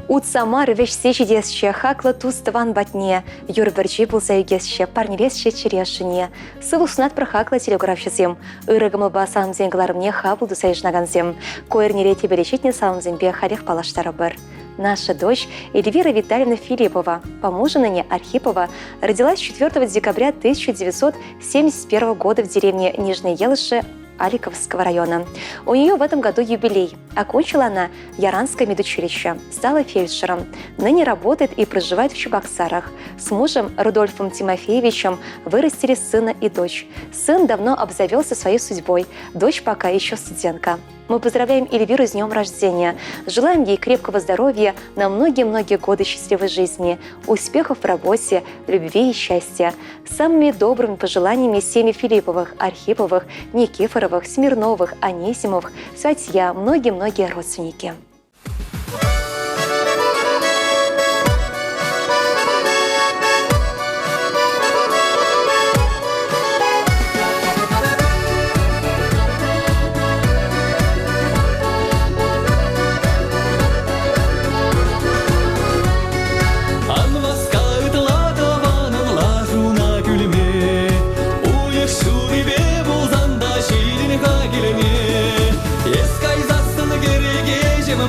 Утса мар вӗҫсе ҫитесчӗ хаклӑ тус-тӑван патне, юр пӗрчи пулса ӳкесчӗ, парнелесчӗ чӗрешӗне. Сывлӑх сунатпӑр хаклӑ телекуравҫӑсем, ырӑ кӑмӑлпа саламсен кӑларӑмне хапӑл туса йышӑнакансем. Ку эрнере тӗпеле ҫитнӗ саламсемпе халех паллаштарӑпӑр. Наша дочь Эльвира Витальевна Филиппова, по мужу ныне Архипова, родилась 4 декабря 1971 года в деревне Нижние Елыши Аликовского района. У нее в этом году юбилей. Окончила она Яранское медучилище, стала фельдшером. Ныне работает и проживает в Чебоксарах. С мужем Рудольфом Тимофеевичем вырастили сына и дочь. Сын давно обзавелся своей судьбой, дочь пока еще студентка. Мы поздравляем Эльвиру с днем рождения. Желаем ей крепкого здоровья на многие-многие годы счастливой жизни, успехов в работе, любви и счастья. Самыми добрыми пожеланиями семьи Филипповых, Архиповых, Никифоровых, Смирновых, Анисимовых, Сатья, многие-многие родственники. Ан васка ытла тӑванӑн лашуна кӳлме, Уйӑх ҫутипе пулсан та ҫитӗн-ха килне. Эс кайсассӑн кӗрекеҫӗм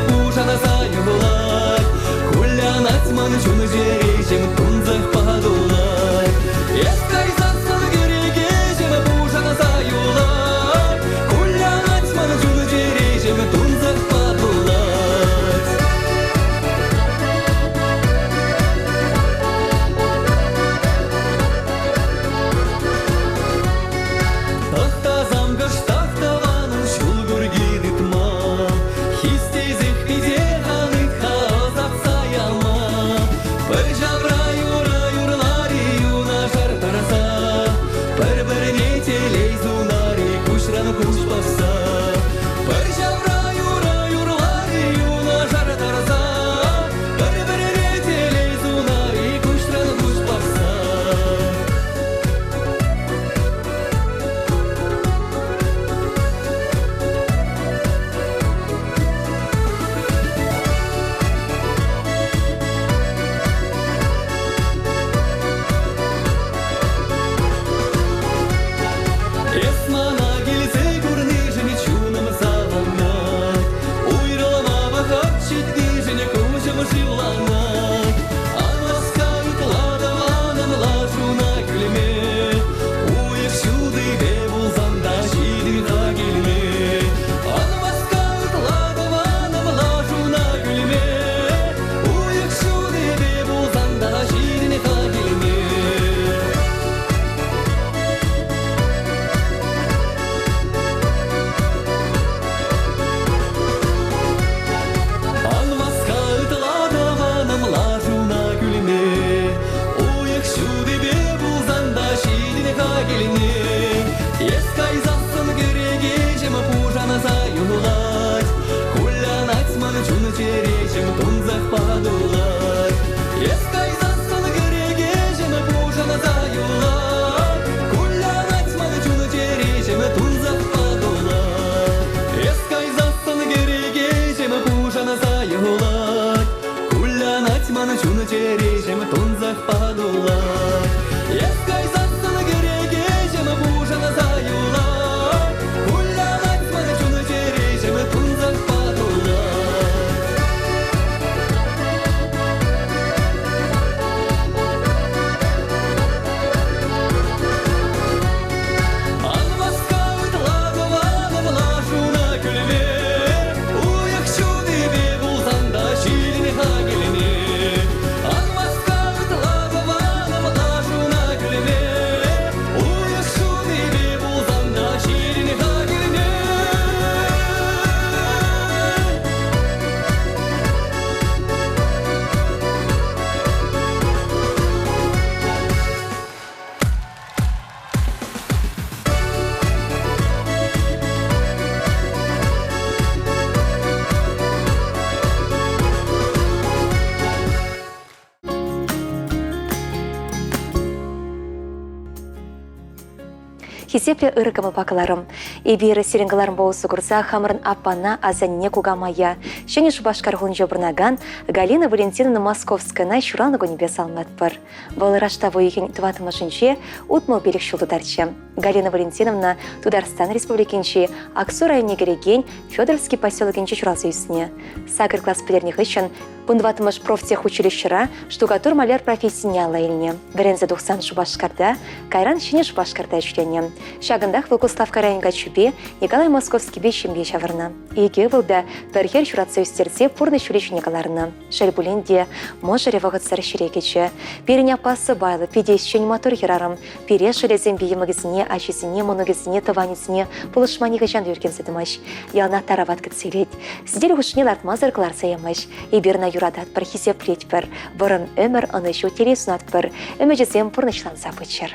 Хисеплӗ ырӑ кӑмӑлпа кӑларӑм. Эпир сирӗн кӑларӑмпа усӑ курса хамӑрӑн аппана, асанне, кукамая, Ҫӗнӗ Шупашкар хулинче пурӑнакан Галина Валентиновна Московскаяна ҫуралнӑ кунӗпе саламлатпӑр. Вӑл раштав уйӑхӗн тӑваттӑмӗшӗнче 65 ҫул тутарчӗ. Галина Валентиновна Тутарстан Республикинчи Аксу районне кӗрекен Федоровский поселокӗнче ҫуралса ӳснӗ. Сакӑр класс пӗтернӗ хыҫҫӑн Вунтӑваттӑмӗш профтехучилищӗра штукатур-маляр профессине алла илнӗ. Вӗренсе тухсан Шупашкарта, кайран Ҫӗнӗ Шупашкарта ӗҫленӗ. Ҫакӑнтах вӑл Куславкка район каччипе Николай Московскипе ҫемье ҫавӑрнӑ. Икӗ ывӑл та пӗр хӗр ҫуратса ӳстерсе пурнӑҫ ҫулӗ ҫине кӑларнӑ. Шел пулин те, мӑшӑрӗ вӑхӑтсӑр ҫӗре кӗчӗ. Пирӗн аппа сӑпайлӑ, питӗ ӗҫчен маттур хӗрарӑм. Пире шӑлӗсемпе йӑмӑкӗсене, ачисене, мӑнукӗсене, тӑванӗсене пулӑшма нихӑҫан та ӳркенсе тӑмасть. Яланах тарават кӗтсе илет. Сӗтел хушшине лартмасӑр кӑларса ямасть. Эпир ӑна юрататпӑр, хисеплетпӗр. Вӑрӑм ӗмӗр ӑнӑҫу телей сунатпӑр. Ӗмӗчӗсем пурнӑҫланса пыччӑр.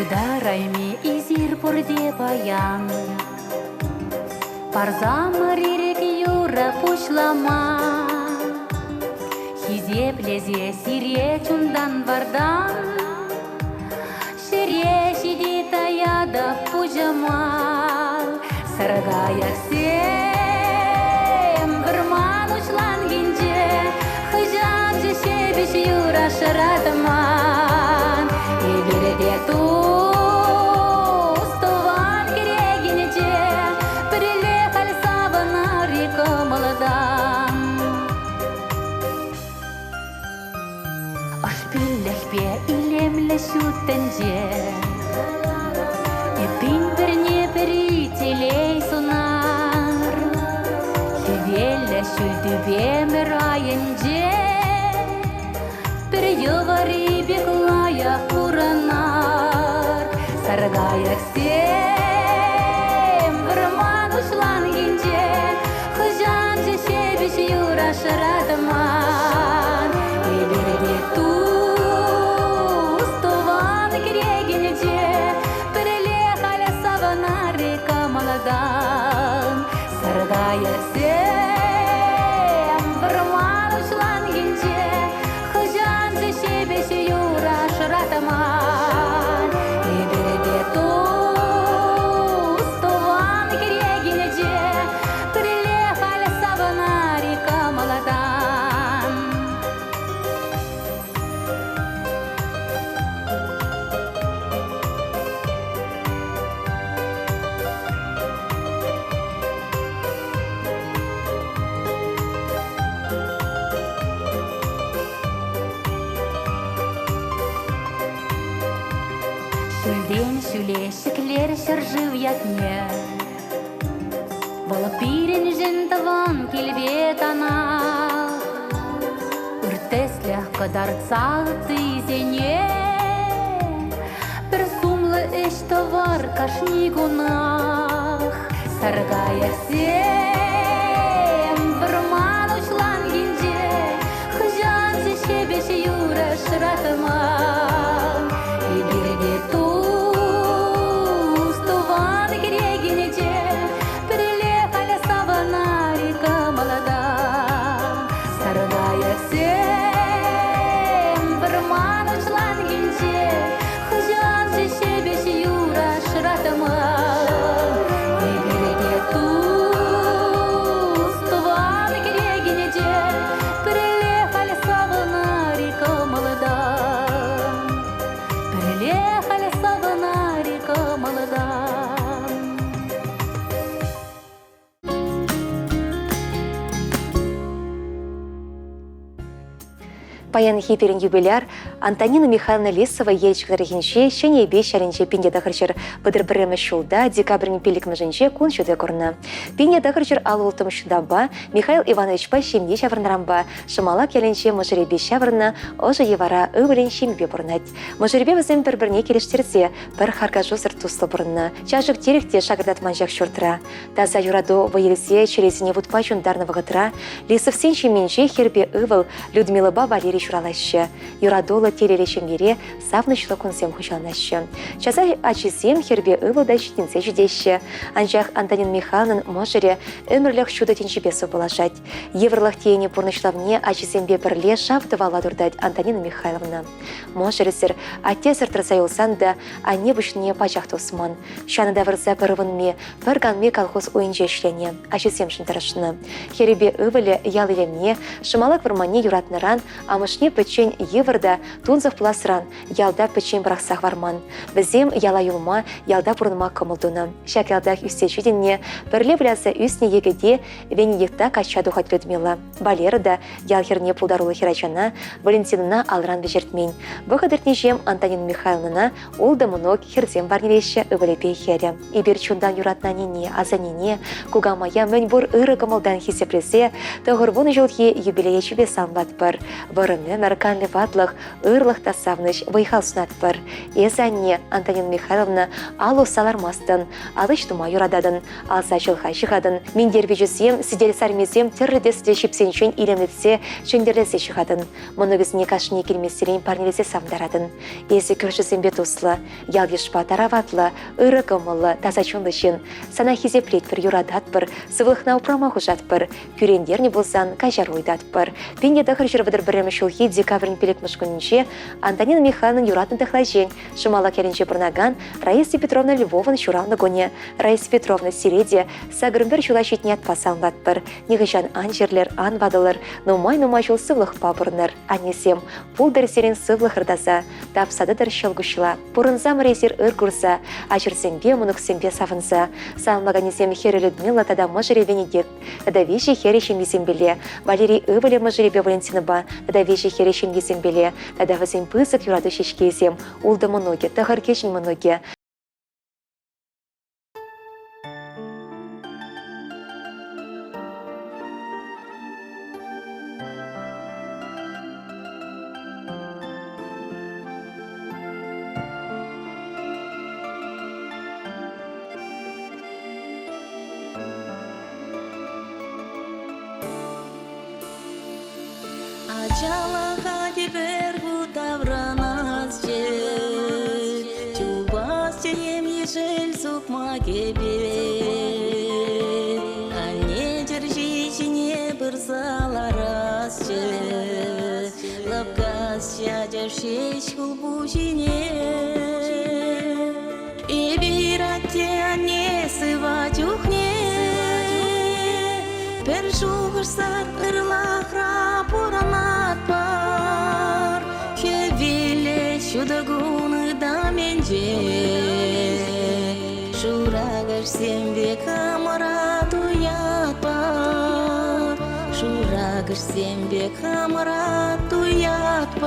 Ытарайми эсир пурте паян Парсамӑр ирӗк юрӑ пуҫлама. Хисеплесе сире чунтан вартан Ҫӗре ҫити таятӑп пуҫӑма. Саркайӑксем вӑрман уҫланкинче Хӑҫанччӗ ҫепӗҫ юра шӑратман. Эпир те тус тӑван кӗрекинче Пӗрле халь савӑнар-и кӑмӑлтан. Ӑшпиллӗхпе илемлӗ ҫут тӗнче. Эппин пӗрне-пӗри телей сунар. Хӗвеллӗ ҫӳл тӳпемӗр айӗнче Пӗр йӑвари пек лайӑх пурӑнар. Саркайӑксем вӑрман уҫланкинче Хӑҫанччӗ ҫепӗҫ юра шӑратман. Эпир те тус тӑван кӗрекинче Пӗрле халь савӑнар-и кӑмӑлтан. Саркайӑксем вӑрман уҫланкинче Хӑҫанччӗ ҫепӗҫ юра шӑратман. Эпир те тус тӑван кӗрекинче Пӗрле халь савӑнар-и кӑмӑлтан. Ҫӳлтен ҫӳле ҫӗклер ҫӗршыв ятне. Вӑл пирӗншӗн тӑван килпе танах. Ыр тӗслӗх кӑтартса ыттисене Пӗр сумлӑ ӗҫ тӑвар кашни кунах. Саркайӑксем вӑрман уҫланкинче Хӑҫанччӗ ҫепӗҫ юрӑ шӑратман. Эпир те тус тӑван кӗрекинче Пӗрле халь савӑнар-и кӑмӑлтан. Саркайӑксем вӑрман уҫланкинче Хӑҫанччӗ ҫепӗҫ юрӑ шӑратман. Эпир те тус тӑван кӗрекинче Пӗрле халь савӑнар-и кӑмӑлтан. Пӗрле халь савӑнар-и кӑмӑлтан. Паянхи пирӗн юбиляр Антонина Михайловна Лисова Елчӗк тӑрӑхӗнчи Ҫӗнӗ Эйпеҫ ялӗнче 1931 ҫулта декабрӗн пиллӗкмӗшӗнче кун ҫути курнӑ. 1956 ҫултанпа Михаил Ивановичпа ҫемье ҫаврӑннӑранпа Шӑмалак ялӗнче мӑшӑрӗпе ҫаврӑннӑ ӑшӑ йӑвара ывӑлӗн ҫемйипе пурӑнать. Мӑшӑрӗпе вӗсем пӗр-пӗрне килӗштерсе пӗр харкашусӑр туслӑ пурӑннӑ. Чашӑк-тирӗк те шакӑртатман ҫак ҫуртра. Таса юрату вӑй илсе чӗресене вутпа ҫунтарнӑ вӑхӑтра Лисовсен ҫемйинче хӗрпе ывӑл Людмилӑпа Валерий ҫуралаҫҫӗ. Юратуллӑ туслӑ телейлӗ ҫемьере савӑнӑҫлӑ кунсем хуҫаланаҫҫӗ. Часах ачисем хӗрпе ывӑл та ҫитӗнсе ҫитеҫҫӗ. Анчах Антонина Михайловнӑн мӑшӑрӗ ӗмӗрлӗх ҫутӑ тӗнчипе сывпуллашать. Йывӑрлӑх тенӗ пурнӑҫлавне ачисемпе пӗрле шав тӑвалла туртать Антонина Михайловна. Мӑшӑрӗсӗр, аттесӗр тӑрса юлсан та анне пуҫне пачах тусман. Ҫанӑ тавӑрса пӗр ывӑнми, пӗр канми колхоз уйӗнче ӗҫленӗ, ачисемшӗн тӑрӑшнӑ. Хӗрӗпе ывӑлӗ ял илемне, Шӑмалак вӑрманне юратнӑран амӑшне пӗччен йывӑр та тунсӑх пуласран ялта пӗччен пӑрахса хӑварман. Вӗсем яла юлма, ялта пурӑнма кӑмӑл тунӑ. Ҫак ялтах ӳссе ҫитӗннӗ, пӗрле выляса ӳснӗ йӗкӗте Венедикта качча тухать Людмила. Валера та ял хӗрне пултаруллӑ хӗрачана Валентинӑна алран вӗҫертмен. Вӑхӑт иртнӗҫем Антонина Михайловнӑна ултӑ мӑнук хӗрсем парнелеҫҫӗ ывӑлӗпе хӗрӗ. Эпир чунтан юратнӑ аннене, асаннене, кукамая мӗнпур ырӑ кӑмӑлтан хисеплесе 90 ҫулхи юбилее ячӗпе саламлатпӑр. Вӑрӑм ӗмӗр, канлӗ ватлӑх, ырлӑх та савӑнӑҫ, вӑй-хал сунатпӑр. Эсӗ, анне, Антонина Михайловна, ал усса лармастӑн, ал ӗҫ тума юрататӑн. Алса чӑлха ҫыхатӑн, минтер пичӗсем, сӗтел сармисем тӗрлӗ тӗслӗ ҫипсенчен илемлетсе, чӗнтӗрлесе ҫыхатӑн. Мӑнукӗсене кашни килмессерен парнелесе савӑнтаратӑн. Эсӗ кӳршӗсемпе туслӑ, ял-йышпа тараватлӑ, ырӑ кӑмӑллӑ, таса чунлӑ ҫын. Сана хисеплетпӗр, юрататпӑр, сывлӑхна упрама хушатпӑр. Кӳрентернӗ пулсан каҫару ыйтатпӑр. 1931 ҫулхи декабрӗн пилӗкмӗш кунӗнче Антонина Михайловнӑн юратнӑ тӑхлачи Шӑмалак ялӗнче пурӑнакан Раиса Петровна Львовӑн ҫуралнӑ кунӗ. Раиса Петровна сире те 81 ҫула ҫитнӗ ятпа саламлатпӑр. Нихӑҫан ан чирлӗр, ан ватӑлӑр, нумай-нумай ҫул сывлӑхпа пурӑнӑр. Аннесем, пултӑр сирӗн сывлӑхӑр таса, тапса тӑтӑр ҫӑлкуҫла. Пурӑнсамӑр эсир ыр курса, ачӑрсемпе, мӑнуксемпе савӑнса. Саламлаканӗсем хӗрӗ Людмила тата мӑшӑрӗ Венедикт тата виҫӗ хӗрӗ ҫемйисемпеле, Валерий ывӑлӗ мӑшӑрӗпе Валентинӑпа тата виҫӗ хӗрӗ ҫемйисемпеле тата вӗсен пысӑк юрату ҫеҫкисем, ултӑ мӑнукӗ, тӑхӑр кӗҫӗн мӑнукӗ. Ачалӑха тепӗр хут таврӑнасчӗ, Чупасчӗ ем-ешӗл сукмакӗпе. Анне чӗрҫи ҫине пырса ларасчӗ, Лӑпкасчӗ ачаш ҫеҫ хулпуҫҫине. Эпир атте-анне сыва чухне Пӗр шухӑшсӑр ырлӑхра пурӑнатпӑр. Хӗвеллӗ ҫутӑ кун ытамӗнче Шуракӑшсем пек хамӑра туятпӑр. Шуракӑшсем пек хамӑра туятпӑр.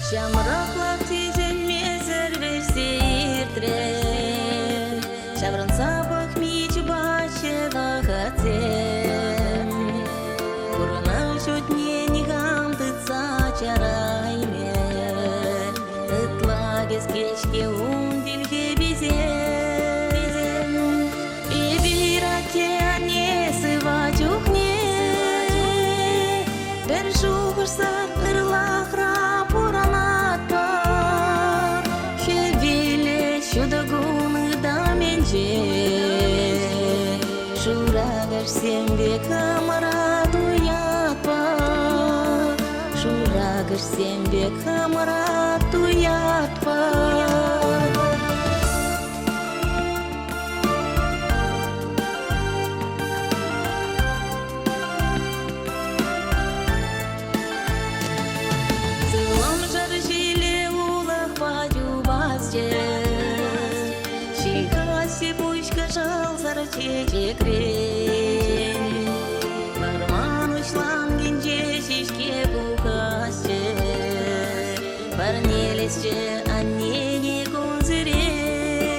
Ҫамрӑклӑх сисӗнмесӗр вӗҫсе иртрӗ. Ҫаврӑнса пӑхми чупаҫҫӗ вӑхӑтсем. Пурӑнав ҫутне никам тытса чараймӗ. Ытла кӗске-ҫке ун тилхеписем. Эпир атте-анне сыва чухне Пӗр шухӑшсӑр ырлӑхра пурӑнатпӑр. Хӗвеллӗ ҫутӑ кун ытамӗнче Шуракӑшсем пек хамӑра туятпӑр. Шуракӑшсем пек хамӑра туятпӑр. Сывлӑмшӑр ҫиле улӑхпа чупасчӗ, Ҫыхасчӗ пуҫ кӑшӑлсӑр чечекрен. Вӑрман уҫланкинче ҫеҫке пухасчӗ, Парнелесчӗ аннене кунсерен.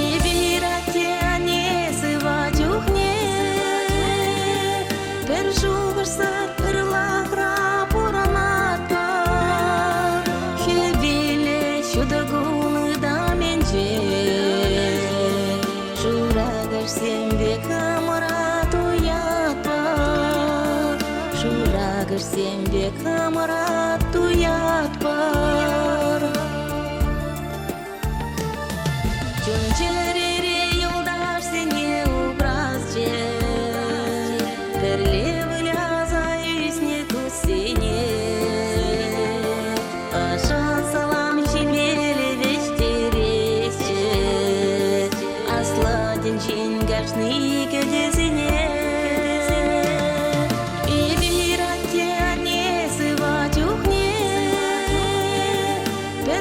Эпир атте-анне сыва чухне Пӗр шухӑшсӑр ырлӑхра пурӑнатпӑр. Хӗвеллӗ ҫутӑ кун ытамӗнче Шуракӑшсем пек хамӑра туятпӑр.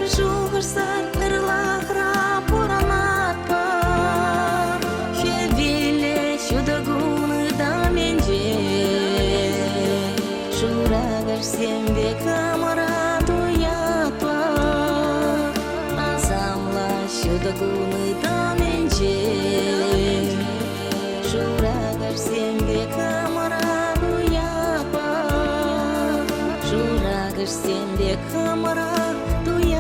Пӗр шухӑшсӑр ырлӑхра пурӑнатпӑр. Хӗвеллӗ ҫутӑ кун ытамӗнче Шуракӑшсем пек хамӑра туятпӑр. Асамлӑ ҫутӑ кун ытамӗнче Шуракӑшсем пек хамӑра туятпӑр. Шуракӑшсем пек хамӑра туятпӑр.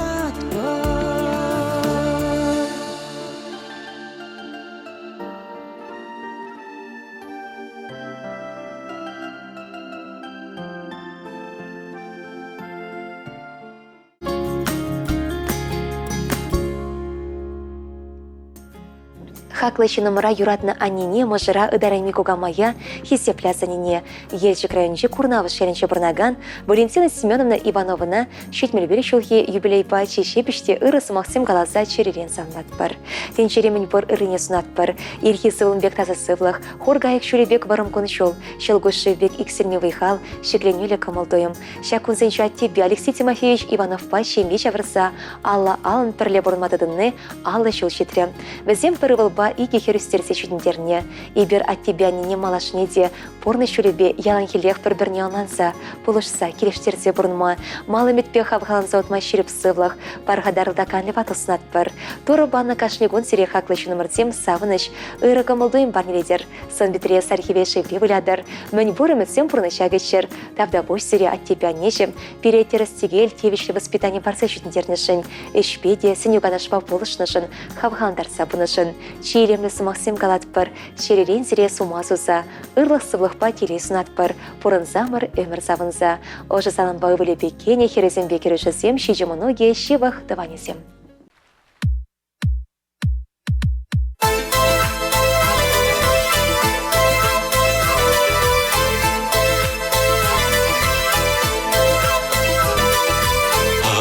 Хаклӑ ҫыннӑмӑра юратнӑ аннене, мӑшӑра ытарайми кукамая хисеплӗ асаннене Елчӗк районӗнчи Курнавӑш ялӗнче пурӑнакан Валентина Семеновна Ивановӑна 75 ҫулхи юбилейпа чи ҫепӗҫ те ырӑ сӑмахсем каласа чӗререн саламлатпӑр. Тӗнчере мӗнпур ыррине сунатпӑр. Ирхи сывлӑм пек таса сывлӑх, хур кайӑк ҫулӗ пек вӑрӑм кун-ҫул, ҫӑлкуҫ шыв пек иксӗлми вӑй-хал, ҫӗкленӳллӗ кӑмӑл-туйӑм. Ҫак кунсенче аттепе Алексей Тимофеевич Ивановпа ҫемье ҫавӑрса алла-аллӑн пӗрле пурӑнма тытӑнни 50 ҫул ҫитрӗ. Вӗсем пӗр ывӑлпа икӗ хӗр ӳстерсе ҫитӗнтернӗ. Эпир аттепе аннене малашне те пурнӑҫ ҫулӗпе яланхиллех пӗр-пӗрне ӑнланса, пулӑшса, килӗштерсе пурӑнма, мал ӗмӗтпе хавхаланса утма ҫирӗп сывлӑх, пархатарлӑ та канлӗ ватӑ сунатпӑр. Турӑ панӑ кашни кун сире хаклӑ ҫыннӑмӑрсем савӑнӑҫ, ырӑ кӑмӑл-туйӑм парнелетӗр. Сӑн-питре сархиве шевле вылятӑр. Мӗнпур ӗмӗтсем пурнӑҫа кӗччӗр. Тавтапуҫ сире аттепе аннеҫӗм, пире тӗрӗс-тӗкел тивӗҫлӗ воспитани парса ҫитӗнтернӗшӗн, ӗҫпе те сӗнӳ-канашпа пулӑшнӑшӑн, хавхалантарса пынӑшӑн. Чи илемлӗ сӑмахсем калатпӑр, чӗререн сире сума суса, ырлӑх-сывлӑхпа телей сунатпӑр, пурӑнсамӑр ӗмӗр савӑнса. Ӑшӑ салампа ывӑлӗпе кинӗ, хӗрӗсемпе кӗрӳшӗсем, ҫичӗ мӑнукӗ, ҫывӑх тӑванӗсем.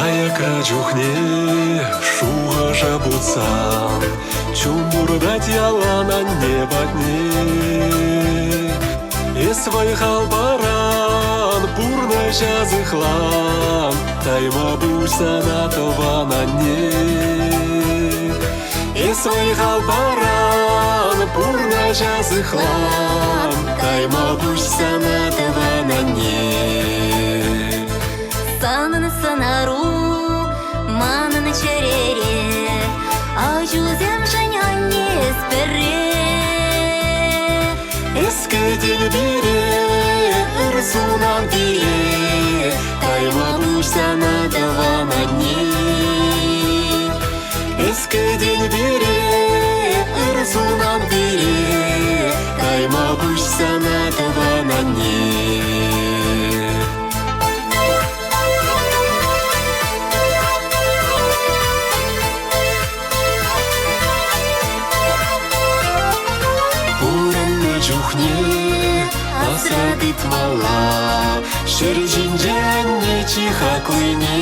Аякра чухне шухӑша путсан Чун туртать ялан анне патне. Эс вӑй-хал паран, пурнӑҫа сыхлан, Тайма пуҫ сана тӑван анне. Эс вӑй-хал паран, пурнӑҫа сыхлан, Тайма пуҫ сана тӑван анне. Санӑн сӑнару манӑн чӗрере, Ачусемшӗн анне эс пӗрре. Эс кӗтен пире, ыр сунан пире, Тайма пуҫ сана тӑван анне. Эс кӗтен пире, ыр сунан пире, Тайма пуҫ сана тӑван анне. Пурӑннӑ чухне асра тытмалла ҫӗр ҫинче анне чи хаклине.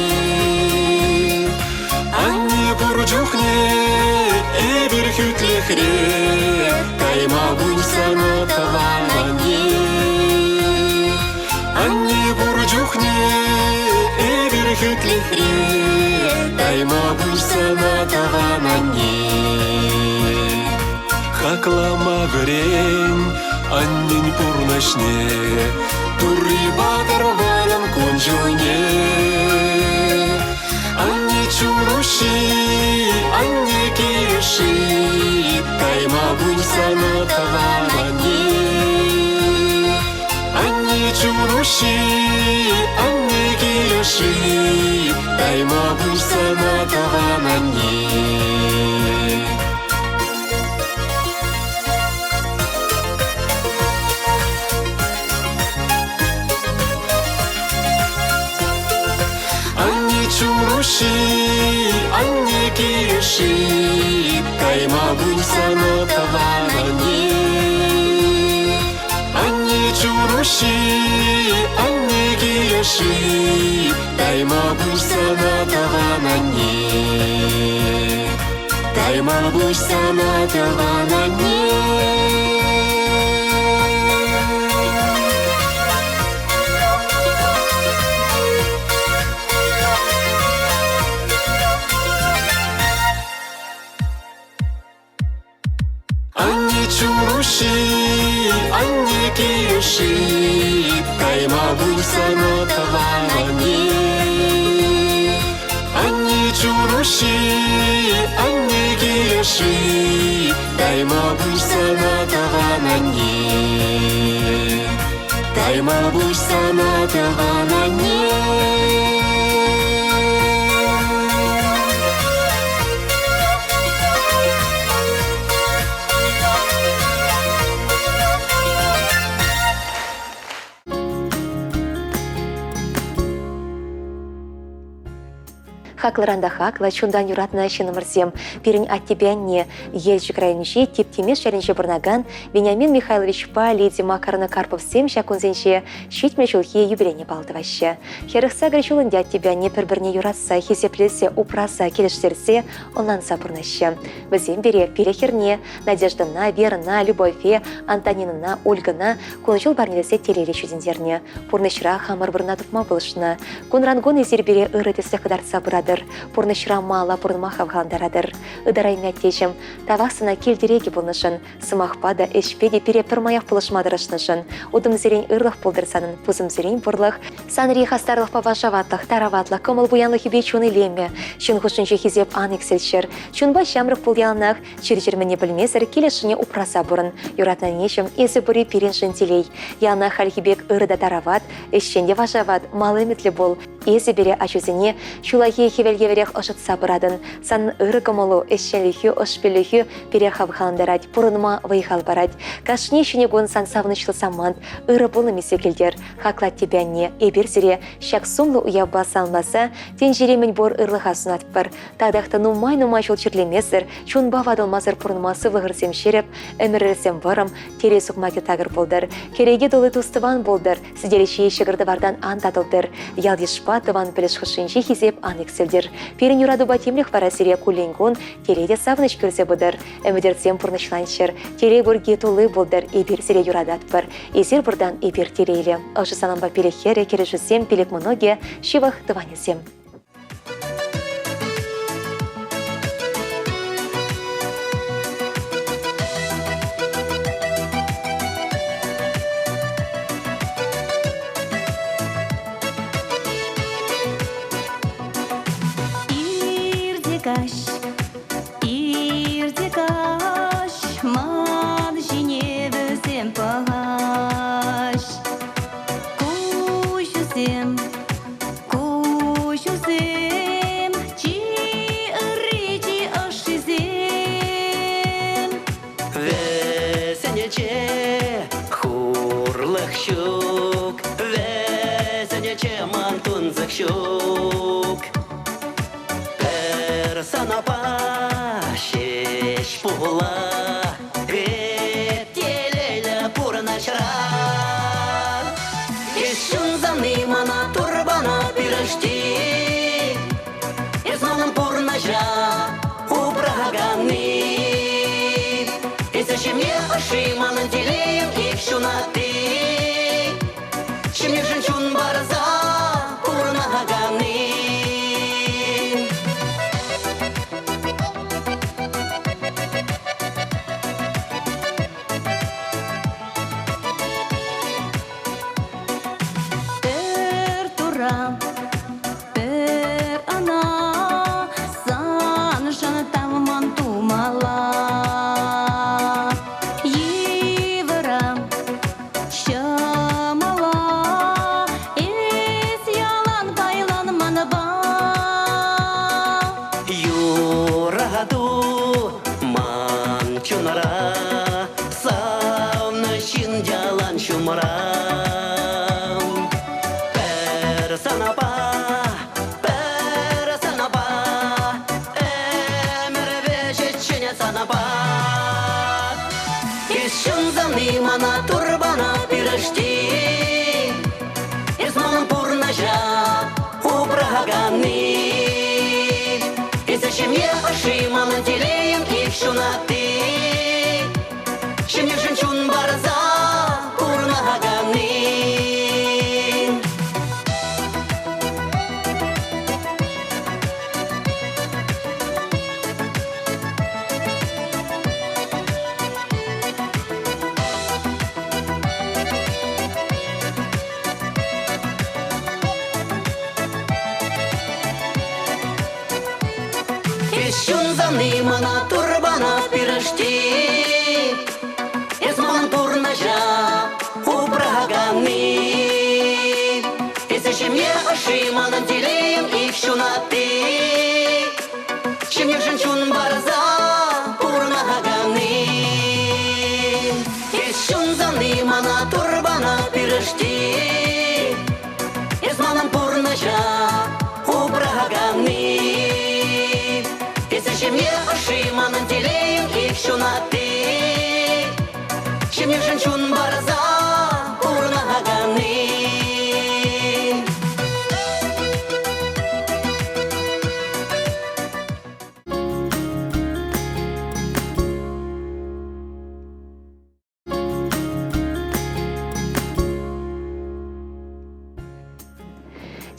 Анне пур чухне эпир хӳтлӗхре, кайма пуҫ сана тӑван анне. Анне пур чухне эпир хӳтлӗхре, тайма пуҫ сана тӑван анне. Хаклама вӗрен аннен пурнӑҫне, Турри патӑр манӑн кун-ҫулне. Анне чун-уҫҫи, анне килӗши, тайма пуҫ сана тӑван анне. Анне чун-уҫҫи, анне килӗши, тайма пуҫ сана тӑван анне. Анне чун-уҫҫи, анне килӗши, тайма пуҫ сана тӑван анне. Анне чун-уҫҫи, анне килӗши, тайма пуҫ сана тӑван анне. Тайма пуҫ сана тӑван анне. чуруши, анне килӗши, тайма пуҫ сана тӑван анне. Анне чуруши, анне килӗши, тайма пуҫ сана тӑван анне. Тайма пуҫ сана тӑван анне. Хаклӑран та хаклӑ, чунтан юратнӑ ҫыннӑмӑрсем, пирӗн аттепе анне, Елчӗк районӗнчи Тип Тимеш ялӗнче пурӑнакан Вениамин Михайловичпа Лидия Макаровна Карповсем ҫак кунсенче 70 ҫулхи юбилейне паллӑ тӑваҫҫӗ. 48 ҫул ӗнтӗ аттепе анне пӗр-пӗрне юратса, хисеплесе, упраса, килӗштерсе, ӑнланса пурӑнаҫҫӗ. Вӗсем пире, пире хӗрне, Надеждӑна, Верӑна, Любове, Антонинӑна, Ольгӑна кун-ҫул парнелесе телейлӗ ҫитӗнтернӗ. Пурнӑҫра хамӑр вырӑна тупма пулӑшнӑ. Кунран-кун эсир пире ырӑ тӗслӗх кӑтартса пыратӑр, пурнӑҫра мала пурӑнма хавхалантаратӑр. Ытарайми аттеҫӗм, тавах сана кил тӗрекӗ пулнӑшӑн, сӑмахпа та, ӗҫпе те пире пӗрмаях пулӑшма тӑрӑшнӑшӑн. Утӑмсерен ырлӑх пултӑр санӑн, пусӑмсерен пурлӑх. Санри хастарлӑхпа вашаватлӑх, тараватлӑх, кӑмӑл пуянлӑхӗпе чун илемӗ. Ҫын хушшинче хисеп ан иксӗлччӗр. Чунпа ҫамрӑк пул яланах, чир-чӗр мӗнне пӗлмесӗр килӗшне упраса пурӑн. Юратнӑ аннеҫӗм, эсӗ пурри пирӗншӗн телей. Яланах хальхи пек ырӑ та тарават, ӗҫчен те вашават, мал ӗмӗтлӗ пул. Эсӗ пире ачусене ҫуллахи хӗвел евӗрех ӑшӑтса пыратӑн. Сан ырӑ кӑмӑлу, ӗҫченлӗхӳ, ӑшпиллӗхӳ пире хавхалантарать, пурӑнма вӑй-хал парать. Кашни ҫӗнӗ кун сан савӑнӑҫлӑ самант, ырӑ пулӑм илсе килтер. Хаклать типӗ анне, эпир сире ҫак сумлӑ уявпа саламласа тӗнчери мӗнпур ырлӑха сунатпӑр. Татах та нумай-нумай ҫул чирлемесӗр, чунпа ватӑлмасӑр пурӑнма сывлӑхӑрсем ҫирӗп, ӗмӗрӗрсем вӑрӑм, телей сукмакӗ такӑр пултӑр, кӗреке тулли тус-тӑван пултӑр, сӗтел ҫийӗ ҫӑкӑр-тӑвартан ан татӑлтӑр, ял-йышпа тӑван-пӗлӗш хушшинчи хисеп ан иксӗлтӗр. Пирӗн юратупа тимлӗх вара сире куллен-кун телей те савӑнӑҫ кӳрсе пытӑр. Ӗмӗтӗрсем пурнӑҫланччӑр, телей курки тулли пултӑр, эпир сире юрататпӑр. Эсир пуртан эпир телейлӗ. Ӑшӑ салампа пилӗк хӗрӗ, кӗрешӳсем, пилӗк мӑнукӗ, ҫывӑх тӑванӗсем. Ирте каҫ, ирте каҫ, ман ҫине вӗсем пӑхаҫ. Куҫусем, куҫусем, чи ырри, чи ӑшшисем. Вӗсенче хурлӑх ҫук, вӗсенче ман тунсӑх ҫук. Пӗр санапа ҫеҫ пула эп телейлӗ пурӑнӑҫра. Эс ҫунсани мана турбана пирӗшти, эс манӑн пурнӑҫа упраканни. Эсӗ ҫемье ӑшши, манӑн телейӗм ик ҫунатти. Ҫемьешӗн чун парса пурӑнаканни. Пӗр тура, пӗр ӑна саншӑн тавман тумалла. Йывӑра, ҫӑмӑла эс ялан пайлан манпа. Юрату ман чунра, савнӑ ҫын ялан ҫумра. Пӗр санапа, пӗр санапа, ӗмӗр вӗҫӗччен санапа. Эс ҫунсани мана турбана пирӗшти, эс манӑн пурнӑҫа упраканни. Эсӗ ҫемье ӑшши, манӑн телейӗм ик ҫунатти. Ҫемьешӗн чун парса пурӑнаканни. Эс ҫунсани мана турбана пирӗшти. Эс ман пурнӑҫа упраканни. Эсӗ ҫемье ӑшши, манӑн телейӗм ик ҫунатти. Ҫемьешӗн чун парса пурӑнаканни. Эс ҫунсани мана турбана пирӗшти. Эс манӑн пурнӑҫа упраканни. Эсӗ ҫемье ӑшши, манӑн телейӗм ик ҫунатти. Ҫемьешӗн чун парса пурӑнаканни.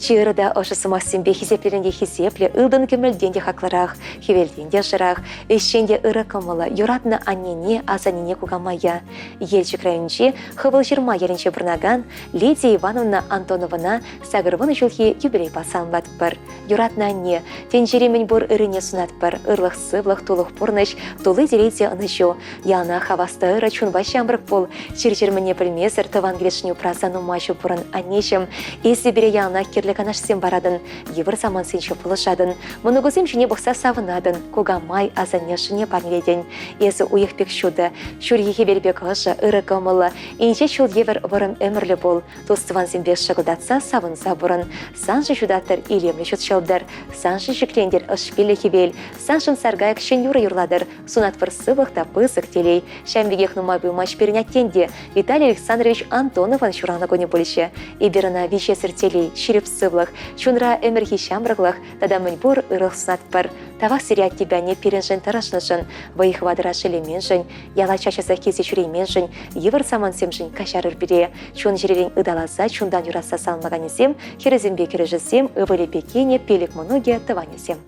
Чи ырӑ та ӑшӑ сӑмахсемпе хисеплерен те хисеплӗ, ылтӑн-кӗмӗлтен те хаклӑрах, хӗвелтен те ӑшӑрах, ӗҫчен те ырӑ кӑмӑллӑ, юратнӑ аннене, асаннене кукамая. Елчӗк районӗнчи Хӑвӑлҫырма ялӗнче пурӑнакан Лидия Ивановна Антоновӑна 80 ҫулхи юбилейпа саламлатпӑр. Юратнӑ анне, тӗнчери мӗнпур ыррине сунатпӑр, ырлӑх-сывлӑх, тулӑх пурнӑҫ, тулли телей те ӑнӑҫу. Яланах хавас та ырӑ чунпа ҫамрӑк пул, чир-чӗр мӗнне пӗлмесӗр тӑван килӗшне упраса нумай ҫул пурӑн, аннеҫӗм. Эсӗ пире яланах кирлӗ канашсем паратӑн, йывӑр самантсенче пулӑшатӑн, мӑнукусем ҫине пӑхса савӑнатӑн, кукамай асанне ӑшшине парнелетӗн. Эсӗ уйӑх пек ҫутӑ, ҫурхи хӗвел пек ӑшӑ, ырӑ кӑмӑллӑ, инҫе ҫул евӗр вӑрӑм ӗмӗрлӗ пул. Тус-тӑвансемпе шӑкӑлтатса савӑнса пурӑн. Саншӑн ҫутаттӑр илемлӗ ҫут ҫӑлтӑр, саншӑн ҫӗклентӗр ӑш-пиллӗ хӗвел, саншӑн саркайӑк ҫӗн юрӑ юрлатӑр. Сунатпӑр сывлӑх та пысӑк телей. Ҫавӑн пекех нумай пулмасть пирӗн аттен те Виталий Александрович Антоновӑн ҫуралнӑ кунӗ пулчӗ. Эпир ӑна виҫесӗр телей, ҫирӗп сывлӑх, чунра ӗмӗрхи ҫамрӑклӑх тата мӗнпур ырӑх сунатпӑр. Тавах сире аттепе анне пирӗншӗн тӑрӑшнӑшӑн, вӑй-хӑватӑра шеллеменшӗн, яла час-часах килсе ҫӳрейменшӗн, йывӑр самантсемшӗн каҫарӑр пире. Чун-чӗререн ыталаса, чунтан юратса саламлаканӗсем, хӗрӗсемпе кӗрӗшӗсем, ывӑлӗпе кинӗ, пилӗк мӑнукӗ, тӑванӗсем.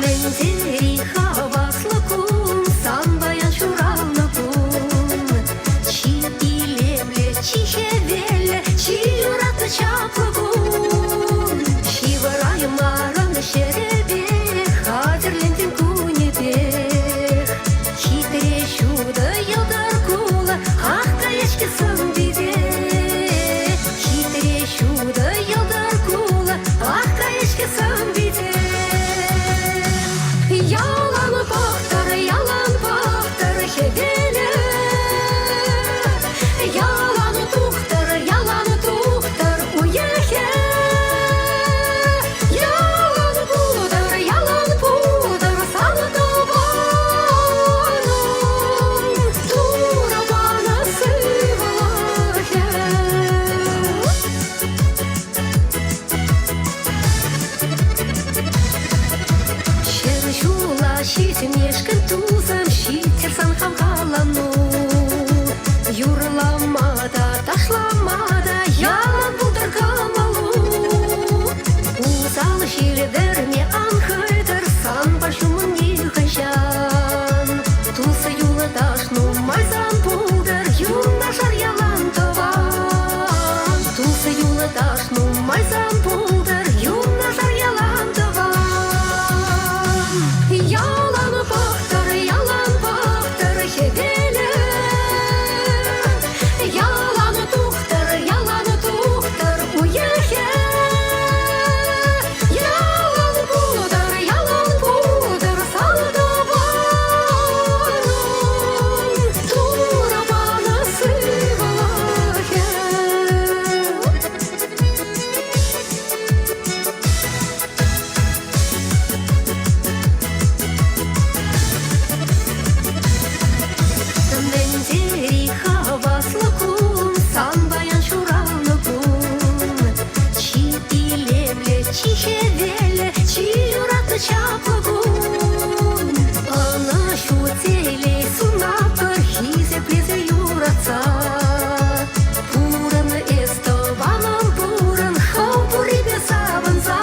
Мӗн тери хаваслӑ кун, сан паян ҫуралнӑ кун. Чи илемлӗ, чи хӗвеллӗ, чи юратнӑ чаплӑ кун. Ҫывӑраймарӑн ҫӗрӗпех, хатӗрлентӗн кунӗпех. Хитре ҫутӑ йӑлтӑр кулӑ, ах каяҫкӗ сӑн-пите. Хитре ҫутӑ йӑлтӑр кулӑ, ах каяҫкӗ сӑн-пите. Ялан пӑхтӑр, ялан пӑхтӑр хӗвелӗ. Ялан тухтӑр, ялан тухтӑр уйӑхӗ. Ялан пултӑр, ялан пултӑр сан тӑванӑм. Турӑ панӑ сывлӑхӗ. Ҫӗр ҫула ҫитмешкӗн тусӑм ҫиттӗр сан хавхалану. Юрлама та, ташлама та ялан пултӑр кӑмӑлу. Усал ҫил вӗрме ан хӑйтӑр санпа ҫумӑн нихӑҫан. Тус-юлташ нумай сан пултӑр, юнашар ялан тӑван. Тус-юлташ нумай сан пултӑр, юнашар ялан тӑван. Ялан пӑхтӑр, ялан пӑхтӑр хӗвелӗ. Ялан тухтӑр, ялан тухтӑр уйӑхӗ. Ялан пултӑр, ялан пултӑр сан тӑванӑм. Турӑ панӑ сывлӑхӗ. Мӗн тери хаваслӑ кун, сан паян ҫуралнӑ кун. Чи илемлӗ, чи хӗвеллӗ, чи юратнӑ чаплӑ кун. Ӑнӑҫу, телей сунатпӑр хисеплесе юратса. Пурӑн эс, тӑванӑм, пурӑн, хӑв пуррипе савӑнса.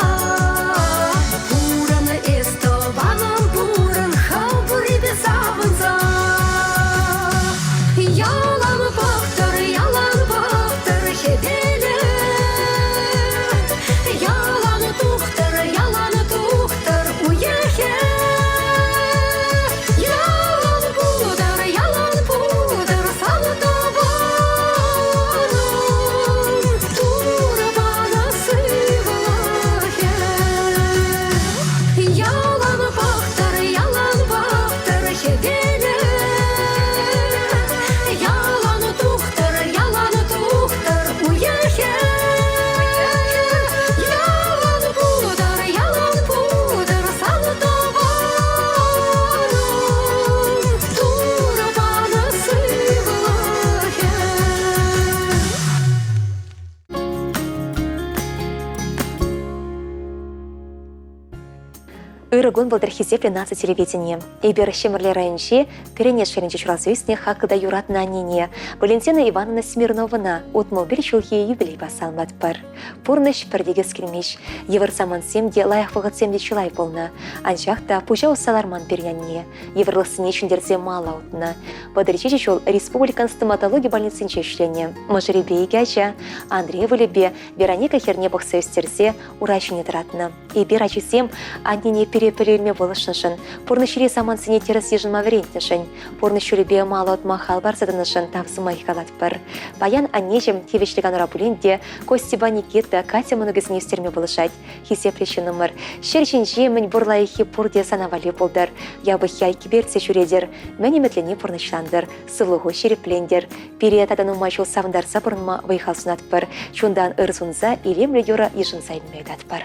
Ырӑ кун пултӑр хисеплӗ наци телевиденийӗ. Эпир Ҫӗмӗрле районӗнчи Пӗренеш ялӗнче ҫуралса ӳснӗ хаклӑ та юратнӑ аннене Валентина Ивановна Смирновӑна 61 ҫулхи юбилейпа саламлатпӑр. Пурнӑҫ пӗр тикӗс килмест. Йывӑр самантсем те, лайӑх вӑхӑтсем те чылай пулнӑ. Анчах та пуҫа усса ларман пирӗн анне. Йывӑрлӑхсене ҫӗнтерсе мала утнӑ. 37 ҫул республикӑн стоматологи больницинче ӗҫленӗ. Мӑшӑрӗпе икӗ ача, Андрей ывӑлӗпе Вероника хӗрне пӑхса ӳстерсе ура ҫине тӑратнӑ. Эпир ачисем аннене пире пӗлӳ илме пулӑшнӑшӑн, пурнӑҫри самантсене тӗрӗс йышӑнма вӗрентнӗшӗн, пурнӑҫ ҫулӗпе мала утма хал парса тӑнӑшӑн тав сӑмахӗ калатпӑр. Паян аннеҫӗм тивӗҫлӗ канура пулин те Костьӑпа Никита Катя мӑнукӗсене ӳстерме пулӑшать. Хисеплӗ ҫыннӑмӑр, ҫӗр ҫинчи мӗн пур лайӑххи пурте сана валли пултӑр. Япӑххи айккипе иртсе ҫӳретӗр, мӗн ӗмӗтленни пурнӑҫлантӑр, сывлӑху ҫирӗплентӗр. Пире тата нумай ҫул савӑнтарса пурӑнма вӑй-хал сунатпӑр. Чунтан ыр сунса илемлӗ юрӑ йышӑнса илме ыйтатпӑр.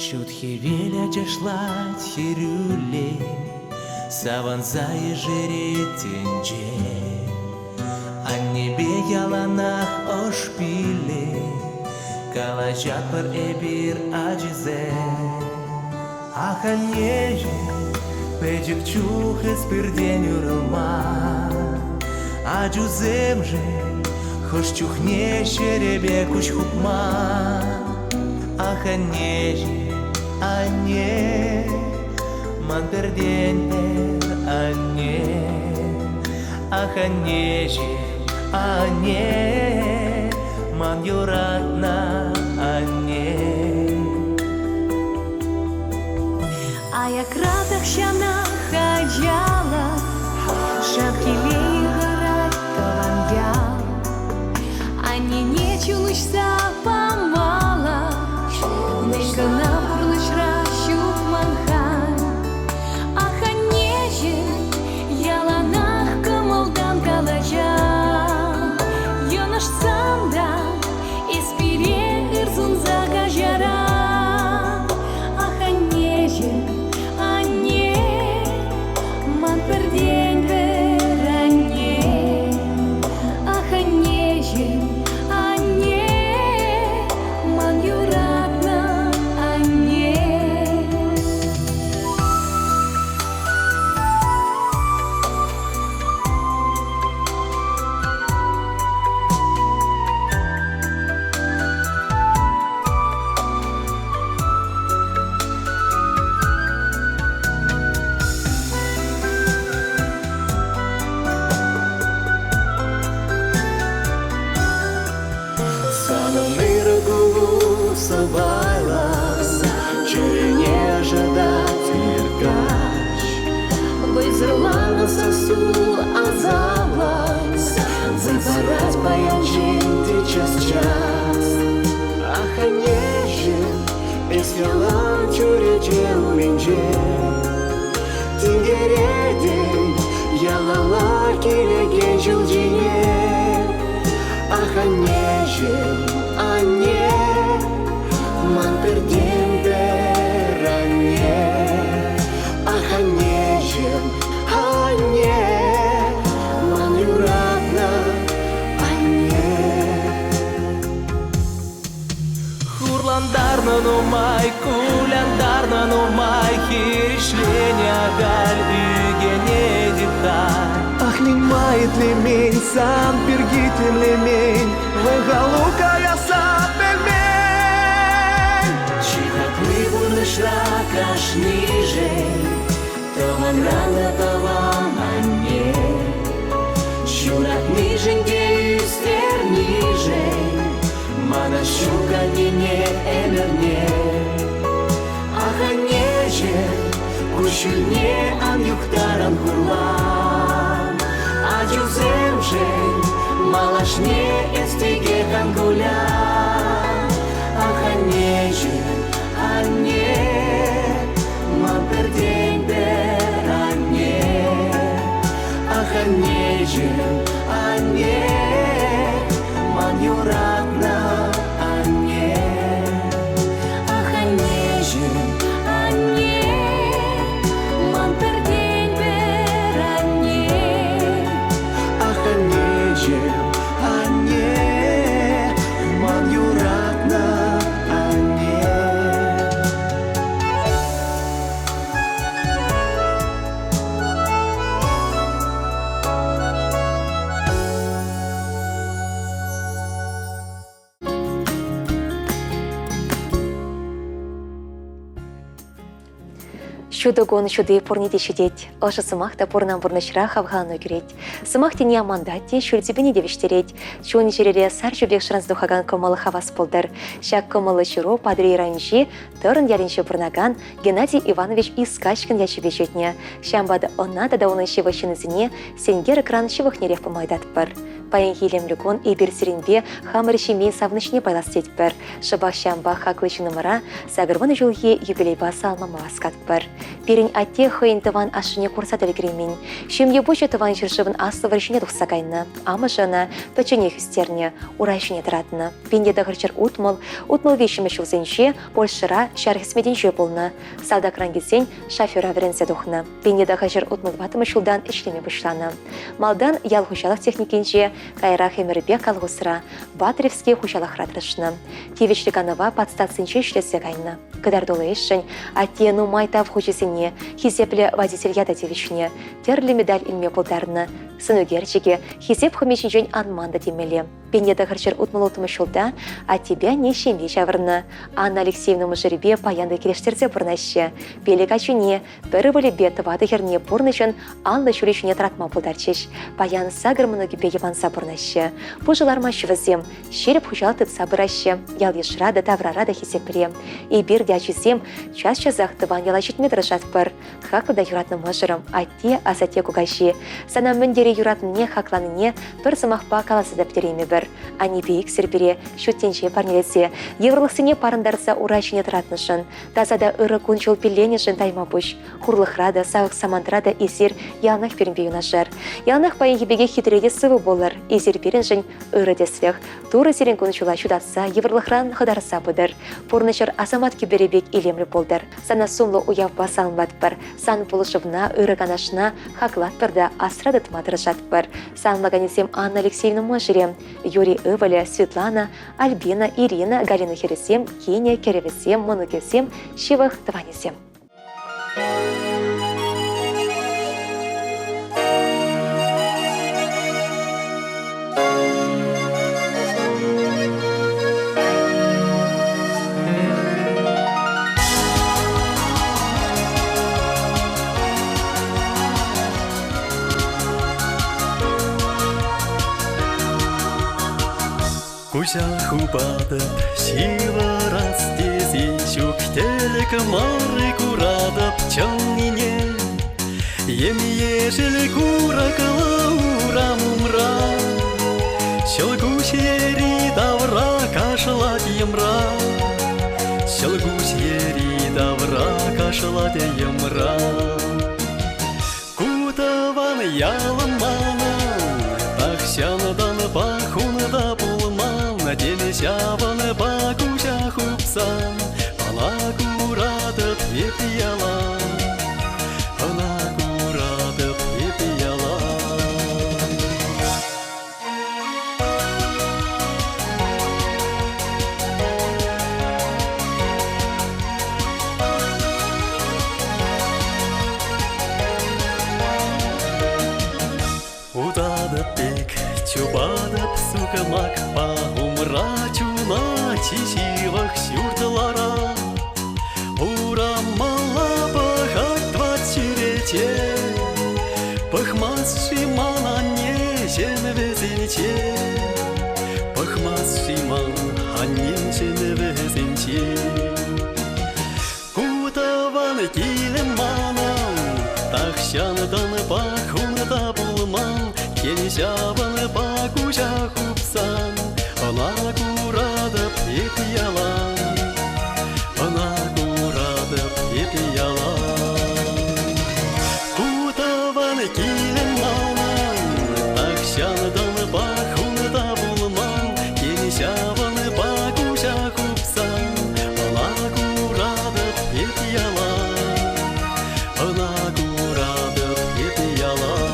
Ҫут хӗвел ачашлать хӗрӳлле, Савӑнса ешерет тӗнче. Аннепе яланах ӑш пилле, Калаҫатпӑр эпир ачисем. Ах, аннеҫӗм, пӗчӗк чух эс пиртен уйрӑлман. Ачусемшӗн хӑш чухне ҫӗрӗпе куҫ хупман. Ах, аннеҫӗм, анне, ман пӗртен-пӗр анне. Ах, аннеҫӗм, анне, ман юратнӑ анне. Аякра тахҫанах ачалӑх, Шав телей хӑрать тӑван ял. Аннене чун уҫса памалла, Мӗн кӑна пурнӑҫра ҫук ман халь. Ах, аннеҫӗм, яланах кӑмӑлтан калаҫан. Йӑнӑшсан та эс пире ыр сунса каҫаран. Ах, аннеҫӗм, анне, ман пӗртен-пӗр анне. Ах, аннеҫӗм, анне, ман юратнӑ анне. Санӑн ырӑ кулу сӑпайлӑ, чӗрене ӑшӑтать ир-каҫ. Вӑйсӑрланнӑ сассу асамлӑ, Выртать паян ҫын те час-час. Ах, аннеҫӗм, эс ялан чӳрече умӗнче. Тинкеретӗн ялалла килекен ҫул ҫине. Ах, аннеҫӗм, анне, ман пӗртен-пӗр анне. Ах, аннеҫӗм, анне, ман юратнӑ анне. Хурлантарнӑ нумай, кулянтарнӑ нумай, хирӗҫленӗ ахаль ӳкӗнетӗп-ха. Ах, мӗн-ма итлемен, сан пирки тимлемен, вӑй-халу каясса пӗлмен. Чи хакли пурнӑҫра кашнишӗн тӑванран та тӑван анне. Ҫуратнишӗн те ӳстернишӗн мана ҫук аннене ӗмӗрне. Ах, аннеҫӗм, куҫҫульне ан юхтаран хурлан. Ачусемшӗн малашне эс текех ан кулян. Ах, аннеҫӗм, анне, ман пӗртен-пӗр анне. Ах, аннеҫӗм, анне, ман юратнӑ анне. Ах, аннеҫӗм, анне, ман пӗртен-пӗр анне. Ах, аннеҫӗм, анне, ман юратнӑ. Ҫутӑ кун ҫути пурне те ҫитет. Ӑшӑ сӑмах та пурӑнан пурнӑҫра хавхалану кӳрет. Сӑмах тени амантать те, ҫӳл тӳпене те вӗҫтерет. Чун-чӗрере сар ҫу пек шӑранса тухакан кӑмӑл хавас пултӑр. Ҫак кӑмӑллӑ ҫыру Патӑрьел районӗнчи Тӑрӑн ялӗнче пурӑнакан Геннадий Иванович Искачкин ячӗпе ҫитнӗ. Ҫавӑнпа та ӑна тата унӑн ҫывӑх ҫыннисене сенкер экран ҫывӑхнерех пыма ыйтатпӑр. Паянхи илемлӗ кун эпир сирӗнпе хамӑр ҫемьен савӑнӑҫне пайлас тетпӗр. Шӑпах ҫавӑнпа хаклӑ ҫыннӑмӑра 80 ҫулхи юбилейпа саламлама васкатпӑр. Пирӗн атте хӑйӗн тӑван ашшӗне курса та ӗлкӗреймен. Ҫемье пуҫӗ тӑван ҫӗршывӑн аслӑ вӑрҫине тухса кайнӑ. Амӑшӗ ӑна пӗчченех ӳстернӗ, ура ҫине тӑратнӑ. 1960, 63 ҫулсенче Польшӑра ҫар хӗсметӗнче пулнӑ. Салтакран килсен шофера вӗренсе тухнӑ. 1964 ҫултан ӗҫлеме пуҫланӑ. Малтан ял хуҫалӑх техникинче, каярах ӗмӗрӗпех колхозра, Батыревский хуҫалӑхра тӑрӑшнӑ. Тивӗҫлӗ канӑва подстанцинче ӗҫлесе кайнӑ. Кӑтартуллӑ ӗҫшӗн атте нумай тав хучӗсене, хисеплӗ водитель ята тивӗҫнӗ, тӗрлӗ медаль илме пултарнӑ. Сӑнӳкерчӗкӗ Хисеп хӑми ҫинчен анман та темелле. 1966 ҫулта аттепе анне ҫемье ҫавӑрнӑ. Анна Алексеевна мӑшӑрӗпе паян та килӗштерсе пурӑнаҫҫӗ. Пилӗк ачине, пӗр ывӑлӗпе тӑватӑ хӗрне пурнӑҫӑн анлӑ ҫулӗ ҫине тӑратма пултарчӗҫ. Паян сакӑр мӑнукӗпе йӑпанса пурӑнаҫҫӗ. Пушӑ лармаҫҫӗ вӗсем, ҫирӗп хуҫалӑх тытса пыраҫҫӗ. Ял-йышра та, таврара та хисепре. Эпир те, ачисем, час-часах тӑван яла ҫитме тӑрӑшатпӑр. Хаклӑ та юратнӑ мӑшӑрӑм, атте, асатте, кукаҫи. Сана мӗн тери юратнине, хакланине пӗр сӑмахпа каласа та пӗтереймӗпӗр. Аннепе иксӗр пире ҫут тӗнче парнелесе, йывӑрлӑхсене парӑнтарса ура ҫине тӑратнӑшӑн, таса та ырӑ кун-ҫул пилленӗшӗн тайма пуҫ. Хурлӑхра та, савӑк самантра та эсир яланах пирӗнпе юнашар. Яланах паянхи пекех хитре те сывӑ пулӑр. Эсир пирӗншӗн ырӑ тӗслӗх. Турӑ сирӗн кун-ҫула ҫутатса, йывӑрлӑхран хӑтарса пытӑр. Пурнӑҫӑр асамат кӗперӗ пек илемлӗ пултӑр. Сана сумлӑ уявпа саламлатпӑр, сан пулӑшӑвна, ырӑ канашна хаклатпӑр та асра тытма тӑрӑшатпӑр. Саламлаканӗсем Анна Алексеевна мӑшӑрӗ, Юрий ывӑлӗ, Светлана, Альбина, Ирина, Галина хӗрӗсем, кинӗ, кӗрӗвӗсем, мӑнукӗсем, ҫывӑх тӑванӗсем. Куҫа хупатӑп, ҫывӑрас тесен ҫук тӗлӗк мар куратӑп чӑннине. Ем-ешӗл курӑклӑ урам умра, Ҫӑлкуҫ йӗри-тавра кашлать йӑмра. Ҫӑлкуҫ йӗри-тавра кашлать йӑмра. Ку тӑван ялӑм манӑн тахҫантан пахунта пулман, Тен, ҫавӑнпа куҫа хупсан ӑна куратӑп эп ялан. Ӑна куратӑп эп ялан. Утатӑп пек, чупатӑп сукмакпа, умра чуна чи ҫывӑх ҫурт ларать. Урамалла пӑхать тӑват чӳрече, Пӑхмасть-ши ман аннеҫӗм вӗсенче? Пӑхмасть-ши ман аннеҫӗм вӗсенче? Ку тӑван килӗм манӑн тахҫантанпах унта пулман, Тен, ҫавӑнпа куҫа хупсан ӑна куратӑп эп ялан. Ӑна куратӑп эп ялан. Ку тӑван килӗм манӑн тахҫантанпах унта пулман, Тен, ҫавӑнпа куҫа хупсан ӑна куратӑп эп ялан. Ӑна куратӑп эп ялан.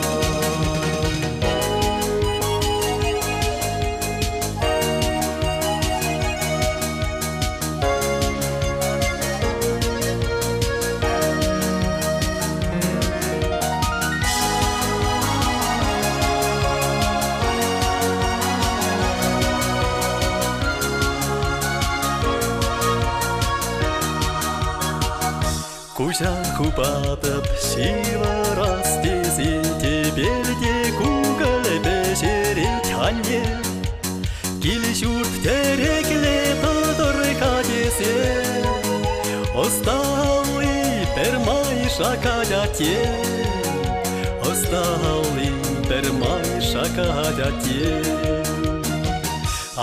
Куҫа хупатӑп ҫывӑрас тесе тӗпелте кукӑль пӗҫерет анне. Кил-ҫурт тӗреклӗ тӑтӑр-ха тесе ӑсталли пӗрмай шакать атте. Ӑсталли пӗрмай шакать атте.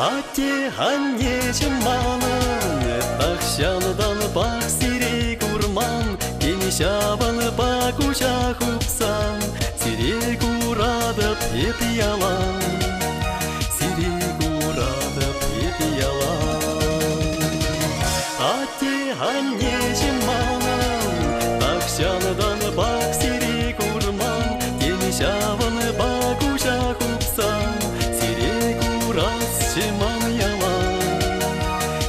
Атте-аннеҫӗм манӑн тахҫантанпах сире курман, тен ҫавӑнпа куҫа хупсан сире куратӑп эп ялан, сире куратӑп эп ялан. Атте-аннеҫӗм манӑн тахҫантанпах сире курман, тен ҫавӑнпа куҫа хупсан сире курасчӗ ман ялан,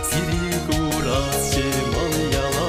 сире курасчӗ ман ялан.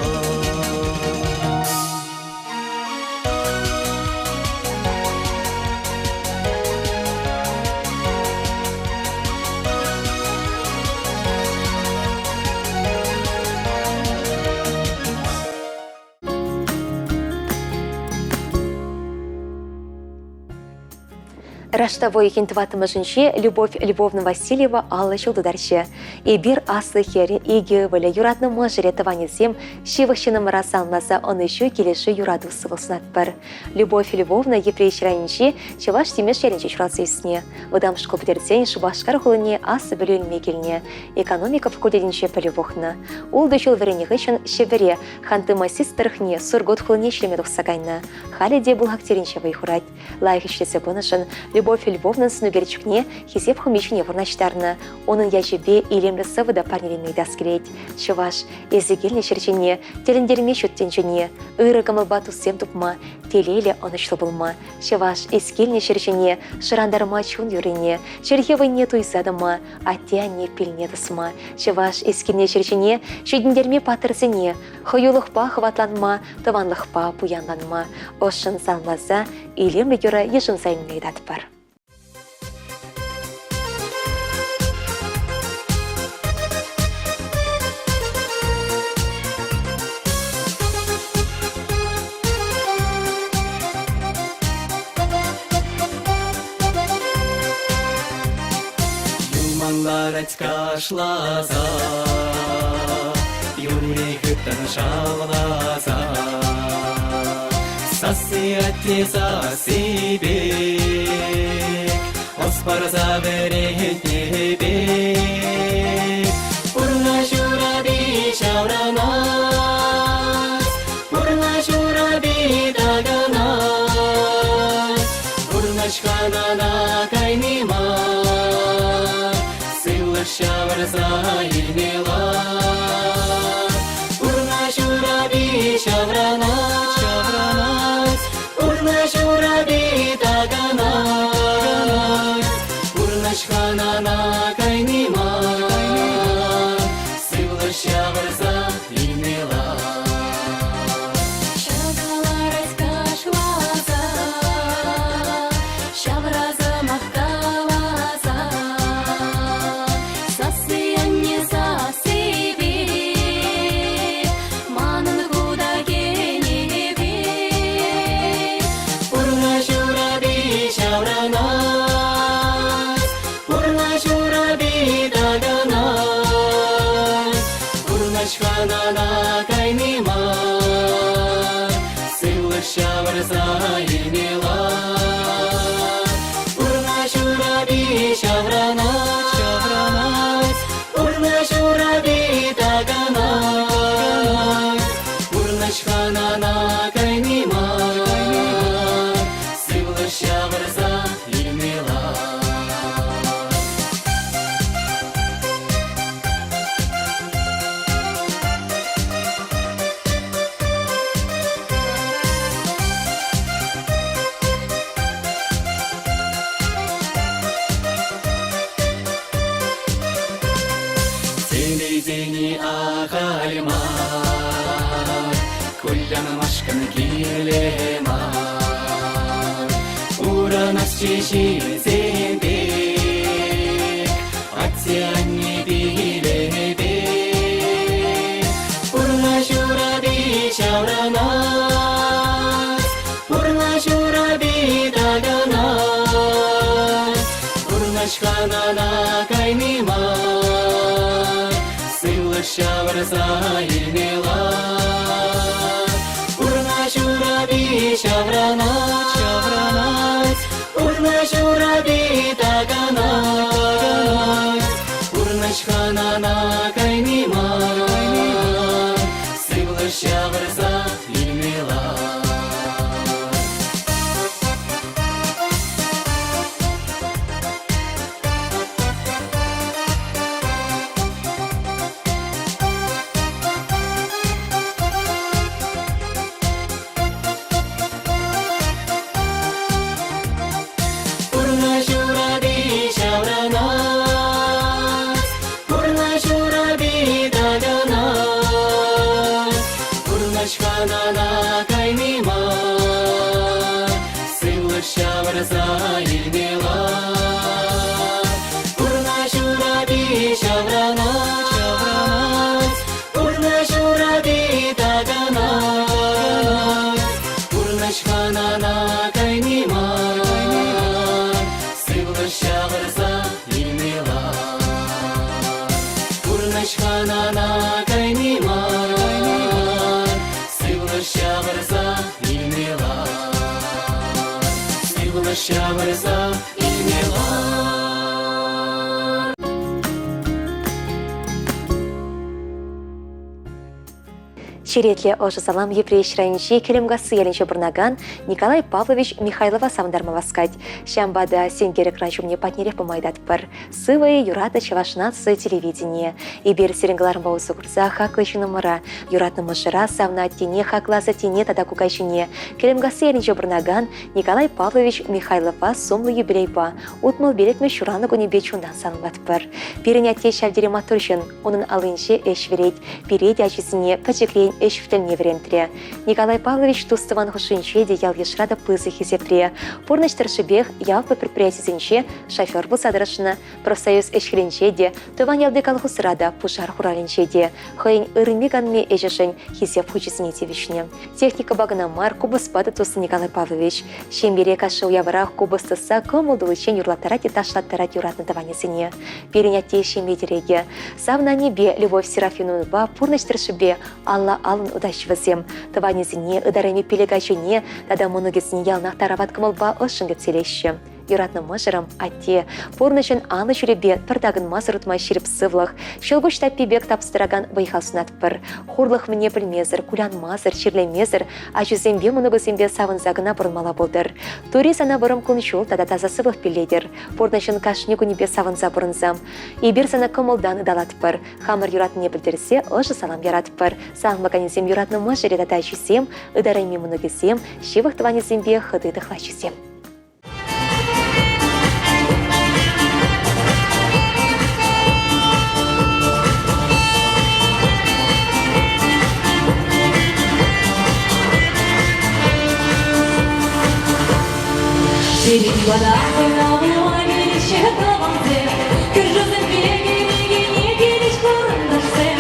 Раштав уйӑхӗн тӑваттӑмӗшӗнче Любовь Львовна Васильева 50 ҫул тутарчӗ. Эпир аслӑ хӗрӗ, икӗ ывӑлӗ, юратнӑ мӑшӑрӗ, тӑванӗсем ҫывӑх ҫыннӑмӑра саламласа ӑнӑҫу, килӗшӳ, юрату сывлӑх сунатпӑр. Любовь Львовна Йӗпреҫ районӗнчи Чӑваш Тимеш ялӗнче ҫуралса ӳснӗ. Вӑтам шкул пӗтерсен Шупашкар хулине аслӑ пӗлӳ илме килнӗ, экономика факультетӗнче пӗлӳ пухнӑ. Ултӑ ҫул вӗреннӗ хыҫҫӑн Ҫӗпӗре, Ханты-Мансийск тӑрӑхне Сургут хулине ӗҫлеме тухса кайнӑ. Халӗ те бухгалтеринче вӑй хурать. Лайӑх ӗҫлесе пынӑшӑн Любовь Львовнӑн сӑнӳкерчӗкне Хисеп хӑми ҫине вырнаҫтарнӑ. Унӑн ячӗпе илемлӗ сӑвӑ та парнелеме ыйтас килет. Чӑваш, эсӗ килнӗ ҫӗр ҫине, тӗлӗнтерме ҫут тӗнчене, ырӑ кӑмӑлпа туссем тупма, телейлӗ ӑнӑҫлӑ пулма. Чӑваш, эс килнӗ ҫӗр ҫине, шӑрантарма чун юррине, чӗлхе вӑйне туйса тӑма, атте-анне пилне тӑсма, чӑваш эскине ҫӗр ҫине ҫитӗнтерме паттӑрсене, хӑюлӑхпа хӑватланма, тӑванлӑхпа пуянланма, ӑшшӑн саламласа илемлӗ юрӑ йышӑнса илме ыйтатпӑр. Юман ларать кашласа, Юри хыттӑн шавласа. Сасси атте сасси пек, Ӑс парса вӗрентнӗ пек. Пурнӑҫ урапи ҫаврӑнать, Пурнӑҫ урапи такӑнать. Пурнӑҫ хӑнана кайни мар, Сывлӑш ҫавӑрса илме лар. Пурнӑҫ урапи ҫаврӑнать, ҫаврӑнать, Пурнӑҫ урапи такӑнать. Пурнӑҫ хӑнана кайни мар, Сывлӑш ҫавӑрса илме лар. Ҫакаларать кашласа, ҫавра сӑмах каласа. Сасси анне сасси пек, манӑн хута кӗнӗ пек. Пурнӑҫ урапи ҫаврӑнать, пурнӑҫ урапи такӑнать. Пурнӑҫ хӑнана кайни мар, сывлӑш ҫавӑрса илме лар. Пурнӑҫ урапи ҫаврӑнать, ҫаврӑнать, пурнӑҫ урапи такӑнать. Пурнӑҫ хӑнана кайни мар, сывлӑш ҫавӑрса илме лар. Телейсене ахаль мар, кулянмашкӑн кирлӗ мар. Пурӑнасчӗ ҫынсем пек, атте-анне пилӗпе. Пурнӑҫ урапи ҫаврӑнать, хӑнана кайни мар, сывлӑш ҫавӑрса илме лар. Пурнӑҫ урапи ҫаврӑнать, ҫаврӑнать, пурнӑҫ урапи такӑнать, такӑнать. Пурнӑҫ хӑнана кайни мар, сывлӑш ҫавӑрса илме лар. Пурнӑҫ урапи ҫаврӑнать, пурнӑҫ урапи такӑнать. Пурнӑҫ хӑнана кайни мар, сывлӑш ҫавӑрса илме лар. Пурнӑҫ урапи ҫаврӑнать, ҫаврӑнать, пурнӑҫ урапи такӑнать. Пурнӑҫ хӑнана кайни мар, сывлӑш ҫавӑрса илме лар. Пурнӑҫ хӑнана кайни мар, сывлӑш ҫавӑрса илме лар. Сывлӑш ҫавӑрса илме лар. Черетлӗ ӑшӑ салам Йӗпреҫ районӗнчи Кӗлӗмкасси ялӗнче пурӑнакан Николай Павлович Михайлова савӑнтарма васкать. Ҫавӑнпа та сенкер экран ҫумне патнерех пыма ыйтатпӑр. Сывӑ-и, юратнӑ чӑваш наци телевиденийӗ. Эпир сирӗн кӑларӑмпа усӑ курса хаклӑ ҫыннӑмӑра, юратнӑ мӑшӑра, савнӑ аттене, хаклӑ асаттене тата кукаҫине Кӗлӗмкасси ялӗнче пурӑнакан Николай Павлович Михайлова сумлӑ юбилейпа 65-мӗш ҫуралнӑ кунӗпе чунтан саламлатпӑр. Пирӗн атте ҫав тери маттур ҫын. Унӑн аллинче ӗҫ вӗрет, пире те ачисене пӗчӗкрен ӗҫ тӗлне вӗрентрӗ. Николай Павлович тус-тӑван хушшинче те ял-йышра та пысӑк хисепре. Пурнӑҫ тӑршшӗпех яваплӑ предприятисенче шофер пулса тӑрӑшнӑ, профсоюз ӗҫ-хӗлӗнче те, тӑван ялти колхозра та, пушар хуралӗнче те хӑйӗн ырми-канми ӗҫӗшӗн хисеп хучӗсене тивӗҫнӗ. Техникӑпа кӑна мар, купӑспа та туслӑ Николай Павлович. Ҫемьере кашни уяврах купӑс тӑсса кӑмӑл туличчен юрлаттарать те ташлаттарать юратнӑ тӑванӗсене. Пирӗн атте ҫемье тӗрекӗ. Савнӑ аннепе Любовь Серафимовнӑпа пурнӑҫ тӑршшӗпе алла-аллӑн утаҫҫӗ вӗсем. Тӑванӗсене, ытарайми пилӗк ачине тата мӑнукӗсене яланах тарават кӑмӑлпа ӑшшӑн кӗтсе илеҫҫӗ. Юратнӑ мӑшӑрӑм, атте, пурнӑҫӑн анлӑ ҫулӗпе пӗр такӑнмасӑр утма ҫирӗп сывлӑх, ҫӑлкуҫ таппи пек тапса тӑракан вӑй-хал сунатпӑр. Хурлӑх мӗне пӗлмесӗр, кулянмасӑр, чирлемесӗр ачусемпе мӑнукусемпе савӑнса кӑна пурӑнмалла пултӑр. Тури сана вӑрӑм кун-ҫул тата таса сывлӑх пиллетӗр. Пурнӑҫӑн кашни кунӗпе савӑнса пурӑнсам. Эпир сана кӑмӑлтан ыталатпӑр. Хамӑр юратнине пӗлтерсе ӑшӑ салам яратпӑр. Саламлаканӗсем юратнӑ мӑшӑрӗ тата ачисем, ытарайми мӑнукӗсем, ҫывӑх тӑванӗсемпе хӑти тӑхлачисем. Пирӗн пата хӑнана тӑвансем, кӳршӗсемпе килекене килӗҫ хурӑнташсем.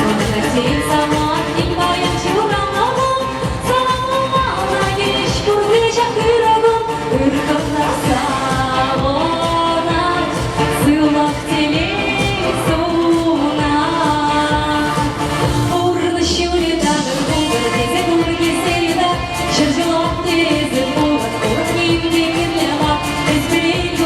Мӑнуксен самантин паян ҫуралнӑ кун, саламлама килӗҫ пурте ҫак ырӑ кун. Ыр кӑна савӑнать, сывлӑх телей сунать. Пурнӑҫ ҫулӗ такӑр пултӑр тесе Турӑ килсе йӑтать, ҫӗр ҫулах тесе пулать, урӑх ним те кирлӗ мар. Эс пӗлен.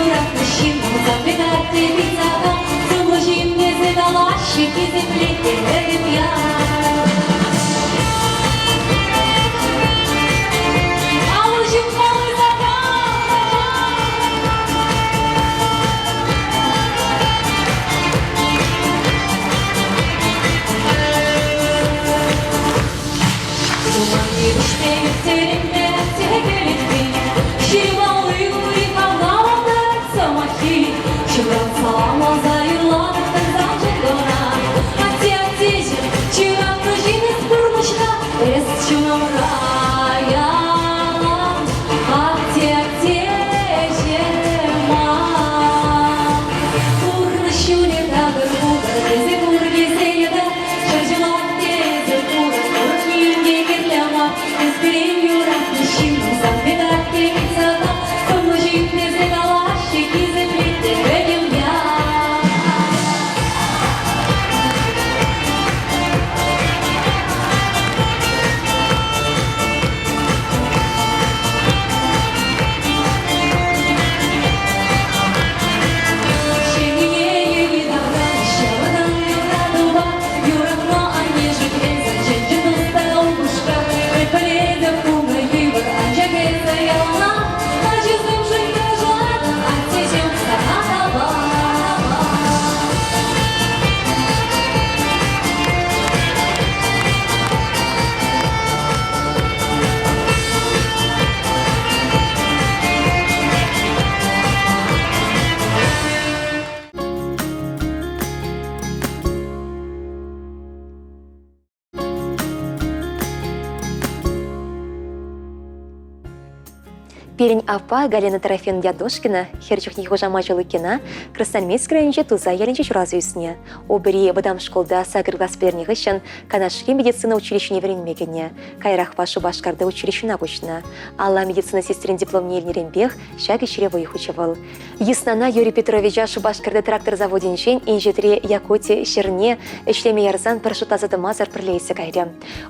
Пирӗн аппа Галина Трофимовна Ядошкина хӗр чухнехи хушамачӗ Лукина Красноармейски районӗнче Тусай ялӗнче ҫуралса ӳснӗ. Упӑри вӑтам шкулта сакӑр класс пӗтернӗ хыҫҫӑн Канашри медицина училищине вӗренме кӗнӗ. Каярахпа Шупашкарти училищӑна куҫнӑ. Алла медицина сестрин дипломне илнӗренпех ҫак ӗҫре вӑй хучӗ вӑл. Йыснана Юрий Петровича Шупашкарти трактор заводӗнчен инҫетри Якути ҫӗрне ӗҫлеме ярсан пӗр шутласа тӑмасӑр пӗрле илсе кайрӗ.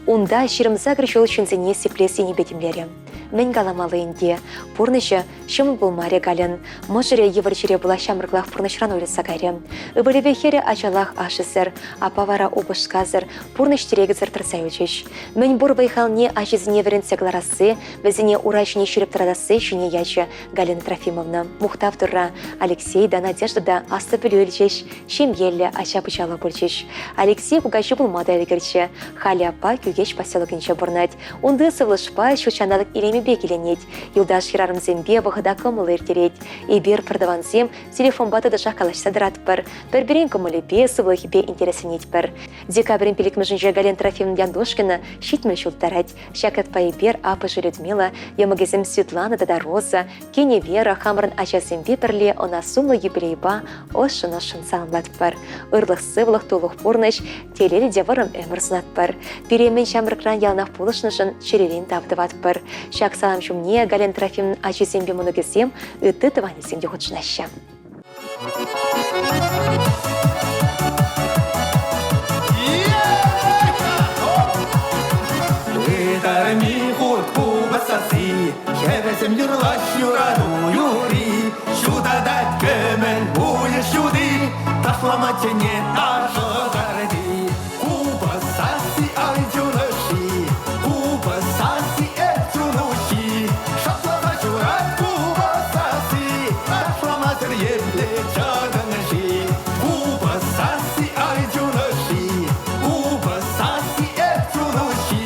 Унта 28 ҫул ҫынсене сиплес енӗпе тимлерӗ. Мӗн каламалли ӗнтӗ, пурнӑҫӗ ҫӑмӑл пулмарӗ Галӗн. Мӑшӑрӗ йывӑр чире пула ҫамрӑклах пурнӑҫран уйрӑлса кайрӗ. Ывӑлӗпе хӗрӗ ачалах ашшӗсӗр, аппа вара упӑшкасӑр, пурнӑҫ тӗрекӗсӗр тӑрса юлчӗҫ. Мӗн пур вӑй-халне ачисене вӗрентсе кӑларасси, вӗсене ура ҫине ҫирӗп тӑратасси ҫине ячӗ Галина Трофимовна. Мухтав Турра, Алексей та, Надежда та аслӑ пӗлӳ илчӗҫ, ҫемьеллӗ ача-пӑчаллӑ пулчӗҫ. Алексей кукаҫи пулма та ӗлкӗрчӗ. Халӗ аппа Кӳкеҫ поселокӗнче пурӑнать. Унти сывлӑшпа, ҫут ҫанталӑк илемӗпе киленет. Юлташ хӗрарӑмсемпе вӑхӑта кӑмӑллӑ ирттерет. Эпир, пӗртӑвансем, телефонпа тӑтӑшах калаҫса тӑратпӑр, пӗр-пӗрин кӑмӑлӗпе, сывлӑхӗпе интересленетпӗр. Декабрӗн пиллӗкмӗшӗнче Галина Трофимовна Яндушкина 70 ҫул тӑрать. Ҫак ятпа эпир аппӑшӗ Людмила, йӑмӑкӗсем Светлана тата Роза, кинӗ Вера хамӑрӑн ачасемпе пӗрле ӑна сумлӑ юбилейпа ӑшшӑн-ӑшшӑн саламлатпӑр. Ырлӑх-сывлӑх, тулӑх пурнӑҫ, телейлӗ те вӑрӑм ӗмӗр сунатпӑр. Пире мӗн ҫамрӑкран яланах пулӑшнӑшӑн чӗререн тав тӑватпӑр. Ҫак салам ҫумне Галина Трофимовнӑн ачисемпе мӑнукӗсем, ытти тӑванӗсем те хутшӑнаҫҫӗ. Ытарми хурт купӑс сасси, Хӗвӗсем юрлаҫ юрату юрри, Ҫутатать кӗмӗл уйӑх ҫути, Ташлама чӗнет ташӑ карти. Купӑс сасси ай чун ӑшши, Купӑс сасси эп чун уҫҫи, Шапласа ҫурать купӑс сасси, Ташламасӑр епле чӑтӑн-ши? Купӑс сасси ай чун ӑшши, Купӑс сасси эп чун уҫҫи,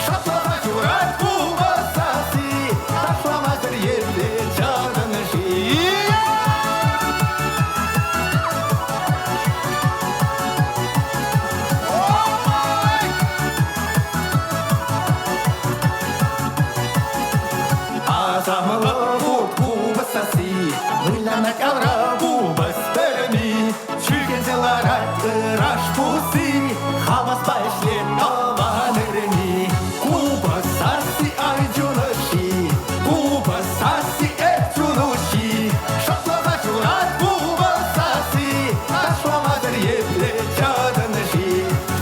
Шапласа ҫурать купӑс сасси, Ташламасӑр епле чӑтӑн-ши? Асамлӑ вут купӑс сасси, вылянать авра купӑс пӗрми, чӳхенсе ларать ыраш пусси, хаваспа ӗҫлет тӑван ӗрми. Купӑс сасси ай чун ӑшши, купӑс сасси эп чун уҫҫи, шӑпласа ҫурать купӑс сасси, ташламасӑр епле чӑтӑн-ши?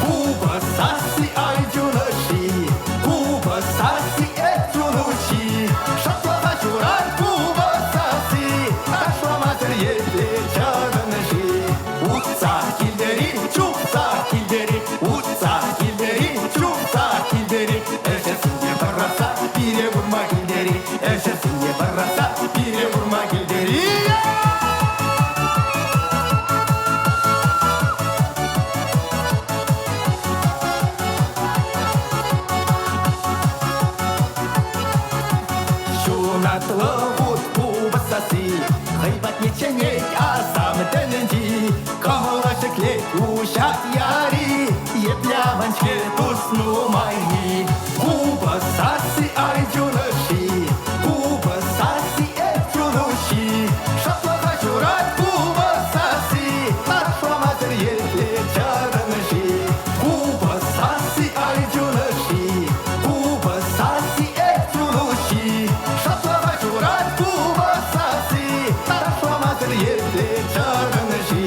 Купӑс сасси ай чун ӑшши, купӑс сасси эп чун уҫҫи, шӑпласа ҫурать купӑс сасси, ташламасӑр епле чӑтӑн-ши? Утса килтӗр-и, чупса килтӗр-и, утса килтӗр-и, чупса килтӗр-и, ӗҫӗсене пӑрахса пире курма килтӗр-и, ӗҫӗсене пӑрахса пире курма килтӗр-и? Ҫунатлӑ вут купӑс сасси хӑй патне чӗнет асам тӗнчи. Кӑмӑла ҫӗклет уҫать яри, епле аван-ҫке тус нумаййи. Купӑс сасси ай чун ӑшши, купӑс сасси эп чун уҫҫи. Шӑплӑха ҫурать купӑс сасси, ташламасӑр епле чарӑн-ши? Купӑс сасси ай чун ӑшши, купӑс сасси эп чун уҫҫи. Шӑплӑха ҫурать купӑс сасси, ташламасӑр епле чарӑн-ши?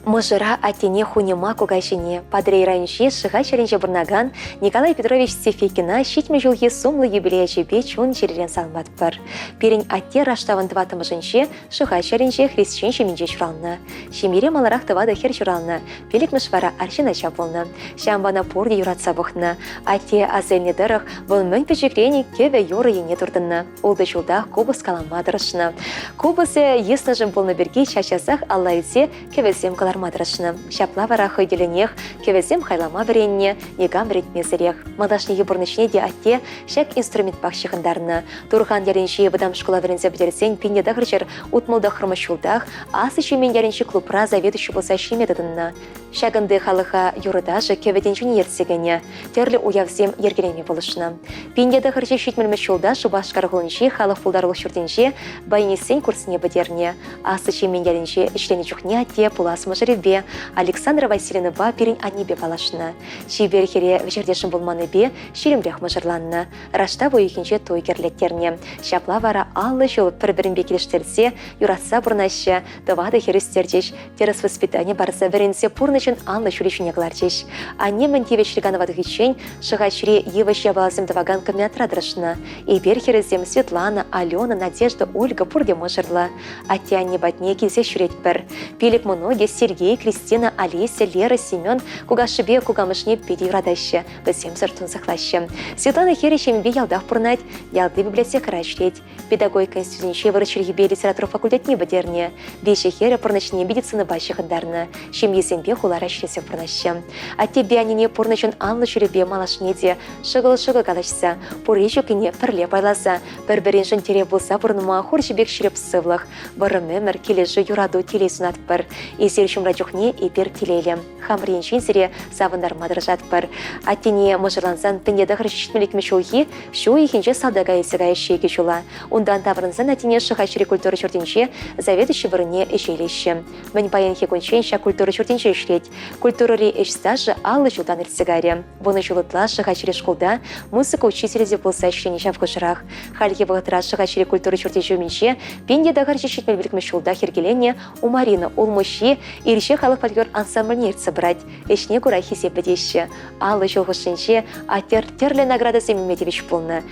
Мӑшӑра аттене хуньӑма кукаҫине Патӑрьел районӗнчи Шӑхаль ҫӗрӗнче пурӑнакан Николай Петрович Сефейкина 70 ҫулхи сумлӑ юбилей ячӗпе чун-чӗререн саламлатпӑр. Пирӗн атте раштавӑн тӑваттӑмӗшӗнче Шӑхаль ҫӗрӗнче хресчен ҫемйинче ҫуралнӑ. Ҫемьере маларах тӑватӑ хӗр ҫуралнӑ, пиллӗкмӗш вара арҫын ача пулнӑ. Ҫавӑнпа ӑна пурте юратса пӑхнӑ. Атте аса илнӗ тӑрӑх, вӑл мӗн пӗчӗкрен кӗвӗ юрӑ енне туртӑннӑ. Ултӑ ҫултах купӑс калама тӑрӑшнӑ. Купӑсӗ йыснӑшӑн пулнӑ пирки час-часах алла илсе кӗвӗсем кӑларма тӑрӑшнӑ. Ҫапла вара хӑй тӗллӗнех кӗвӗсем хайлама вӗреннӗ, никам вӗрентмесӗрех. Малашнехи пурнӑҫне те атте ҫак инструментпах ҫыхӑнтарнӑ. Турхан ялӗнчи вӑтам шкула вӗренсе пӗтерсен 1969 ҫултах Аслӑ Чемен ялӗнчи клубра заведующи пулса ӗҫлеме тытӑннӑ. Ҫакӑнти халӑха юрӑ-ташӑ кӗвӗ тӗнчине ертсе кӗнӗ, тӗрлӗ уявсем йӗркелеме пулӑшнӑ. 1970 ҫулта Шупашкар хулинчи халӑх пултарулӑх ҫуртӗнче баянистсен курсне пӗтернӗ. Аслӑ Чемен ялӗнче ӗҫленӗ чухне атте пулас мӑшӑрӗпе Александра Васильевнӑпа пирӗн аннепе паллашнӑ. Чипер хӗре вӗҫертесшӗн пулманнипе ҫирӗмрех мӑшӑрланнӑ. Раштав уйӑхӗнче туй кӗрлеттернӗ. Ҫапла вара 50 ҫул пӗр-пӗринпе килӗштерсе, юратса пурӑнаҫҫӗ, тӑватӑ хӗр ӳстерчӗҫ, тӗрӗс воспитани парса вӗренсе пурнӑҫӑн анлӑ ҫулӗ ҫине кӑларчӗҫ. Анне мӗн тивӗҫлӗ канӑва тухиччен Шӑхачри йывӑҫ япаласем тӑвакан комбинатра тӑрӑшнӑ. Эпир хӗрӗсем Светлана, Алена, Надежда, Ольга пурте мӑшӑрлӑ. Атте-анне патне килсе ҫӳретпӗр. Пилӗк мӑнукӗ Сергей, Кристина, Олеся, Лера, Семен кукашшӗпе кукамӑшне питӗ юратаҫҫӗ, вӗсемсӗр тунсӑхлаҫҫӗ. Светлана хӗрӗ ҫемйипе ялтах пурӑнать, ялти библиотекӑра ӗҫлет. Педагогика институтӗнче вырӑс чӗлхипе литература факультетне пӗтернӗ. Виҫӗ хӗрӗ пурнӑҫне медицинӑпа ҫыхӑнтарнӑ, ҫемйисемпе хулара ӗҫлесе пурӑнаҫҫӗ. Аттепе аннене пурнӑҫӑн анлӑ ҫулӗпе малашне те шӑкӑл-шӑкӑл калаҫса, пурри-ҫуккине пӗрле пайласа, пӗр-пӗриншӗн тӗрев пулса пурӑнма хурҫӑ пек ҫирӗп сывлӑх, вӑрӑм ӗмӗр, килӗшӳ, юрату, телей сунатпӑр. Эсир ҫумра чухне эпир телейлӗ. Хамӑр енчен сире савӑнтарма тӑрӑшатпӑр. Аттене мӑшӑрлансан 1972 ҫулхи ҫу уйӑхӗнче салтака илсе каяҫҫӗ икӗ ҫула. Унтан таврӑнсан аттене Шӑхачри культура ҫуртӗнче заведующи вырӑнне ӗҫе илеҫҫӗ. Мӗн паянхи кунччен ҫак культура ҫуртӗнче ӗҫлет. Культурӑри ӗҫ стажӗ 50 ҫултан иртсе кайрӗ. Вунӑ ҫул ытла Шӑхачри шкулта музыка учителӗ те пулса ӗҫленӗ ҫав хушӑрах. Хальхи вӑхӑтра Шӑхачри культура ҫурчӗ ҫумӗнче 1975 ҫулта йӗркеленнӗ Умарина улмуҫҫи Ирҫе халӑх фольклор ансамбльне ертсе пырать. Ӗҫне кура хисеплӗ теҫҫӗ. 50 ҫул хушшинче атте тӗрлӗ наградӑсем илме тивӗҫ пулнӑ.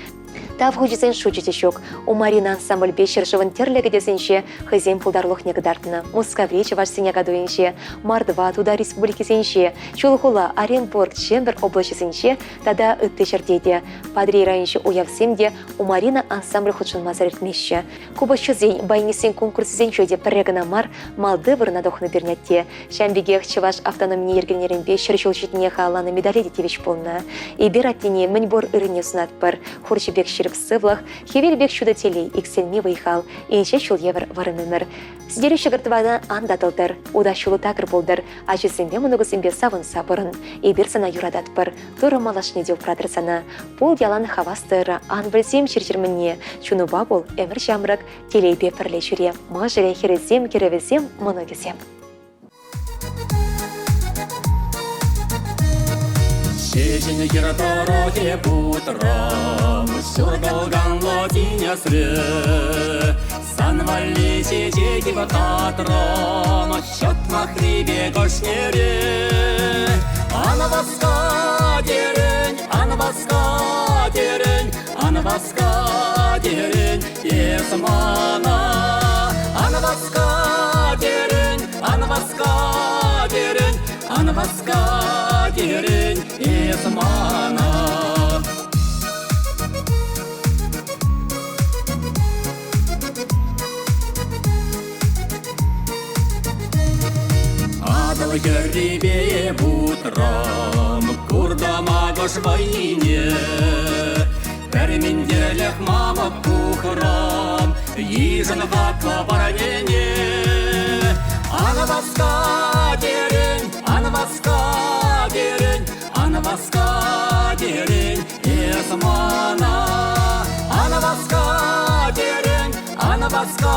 Тав хучӗсен шучӗ те ҫук. Умарина ансамбльпе ҫӗршывӑн тӗрлӗ кӗтесӗнче хӑйсен пултарулӑхне кӑтартнӑ. Мускаври чӑвашсен Акатуйӗнче, Мордва, Тутар республикисенче, Чулхула, Оренбург, Чӗмпӗр облаҫӗсенче тата ытти ҫӗрте те. Патӑрьел районӗнчи уявсем те Умарина ансамбль хутшӑнмасӑр иртмеҫҫӗ. Купӑсҫӑсен, баянистсен конкурсӗсенче те пӗрре кӑна мар малти вырӑна тухнӑ пирӗн атте. Ҫавӑн пекех чӑваш автономине йӗркеленӗренпе 100 ҫул ҫитнине халалланӑ медале те тивӗҫ пулнӑ. Эпир аттене мӗнпур ыррине сунатпӑр. Хурҫӑ пек ҫирӗп сывлӑх, хӗвел пек ҫутӑ телей, иксӗлми вӑй-хал, инҫе ҫул евӗр вӑрӑм ӗмӗр. Сӗтеле ҫӑкӑр тӑвана ан татӑлтӑр, ута ҫулу такӑр пултӑр, ачусемпе мӑнукусемпе савӑнса пурӑн. Эпир сана юрататпӑр, Турӑ малашне те упратӑр сана. Пул ялан хавас тӑрӑ, ан пӗлсем чир-чӗр-мӗнне, чунупа пул, ӗмӗр ҫамрӑк, телейпе пӗрле ҫӳре, мӑшӑрӗ, хӗрӗсем, кӗрӗвӗсем, мӑнукӗсем. Ҫеҫен хӗр тӑрӑхӗ путрӑм, ҫуртӑлканлӑ тинӗсре. Сан валли чечек татрӑм, ҫӑтмахри пек ӑшнере. Ан васка терӗн, ан васка терӗн, ан васка терӗн, эс мана. Ан васка терӗн, ан васка терӗн, ан васка терӗн, эс мана. Атӑл хӗррипе путрӑм, куртӑм акӑш вӑйне. Пӗр минтерлӗх мамӑк пухрӑм, йышӑн хаклӑ парнене. Ан васка терӗн, ан васка терӗн, ан васка терӗн, эс мана. Ан васка терӗн, ан васка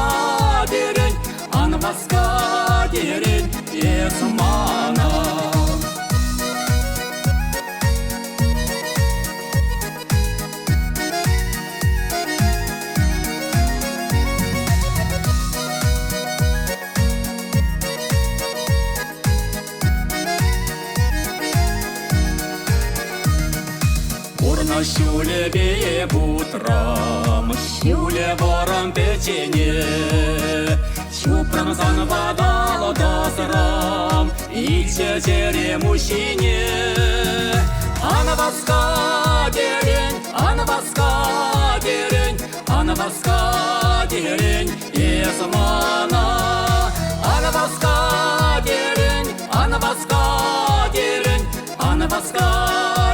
терӗн, ан васка терӗн, эс мана. Ҫулӗпе путрӑм, ҫулӗ вӑрӑм пӗччене. Чупрӑм сан паталӑ тӑсрӑм, илчӗ чӗрем уҫҫине. Ан васка терӗн, ан васка терӗн, ан васка терӗн, эс мана. Ан васка терӗн, ан васка терӗн, ан васка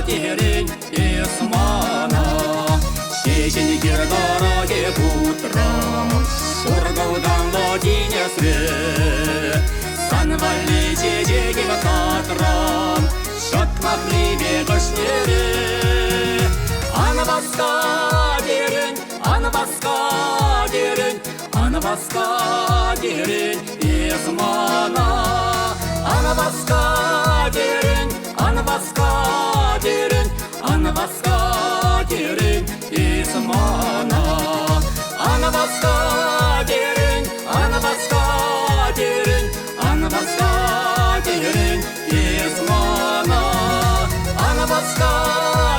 терӗн, эс мана. Ҫеҫен хир тӑрӑхӗ путрӑм, шуркӑлтанлӑ тинӗсре. Сан валли чечеке татрӑм, ҫӑтмахри пек ӑшнере. Ан васка терӗн, ан васка терӗн, ан васка терӗн, эс мана. Ан васка терӗн, ан васка терӗн, ан васка терӗн, эс мана. Ан васка терӗн, ан васка терӗн, ан васка терӗн, эс мана. Ан васка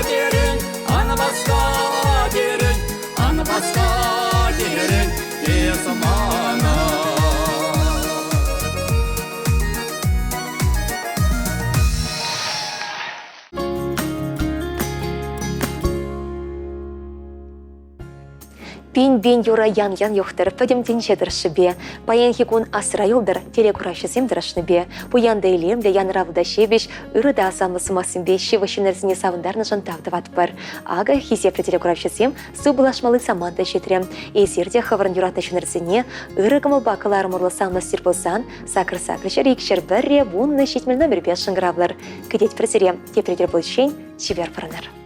терӗн, ан васка терӗн, ан васка терӗн, эс мана. Пин-пин юрӑ ян-ян юхтӑр пӗтӗм тӗнче тӑршшӗпе. Паянхи кун асра юлтӑр телекуравҫӑсем тӑрӑшнипе. Пуян та илемлӗ, янӑравлӑ та ҫепӗҫ, ырӑ та асамлӑ сӑмахсемпе ҫывӑх ҫыннӑрсене савӑнтарнӑшӑн тав тӑватпӑр. Акӑ, хисеплӗ телекуравҫӑсем сывпуллашмалли самант та ҫитрӗ. Эсир те хӑвӑрӑн юратнӑ ҫыннӑрсене ырӑ кӑмӑлпа кӑларӑмӑрлӑ савӑнӑҫсӑр пулсан сакӑр сакӑр ҫӗр икҫӗр пӗрре вуннӑ ҫитмӗл номерпе шӑнкӑравлӑр. Кӗтетпӗр сире. Тепре тӗл пуличчен чипер пурӑнӑр.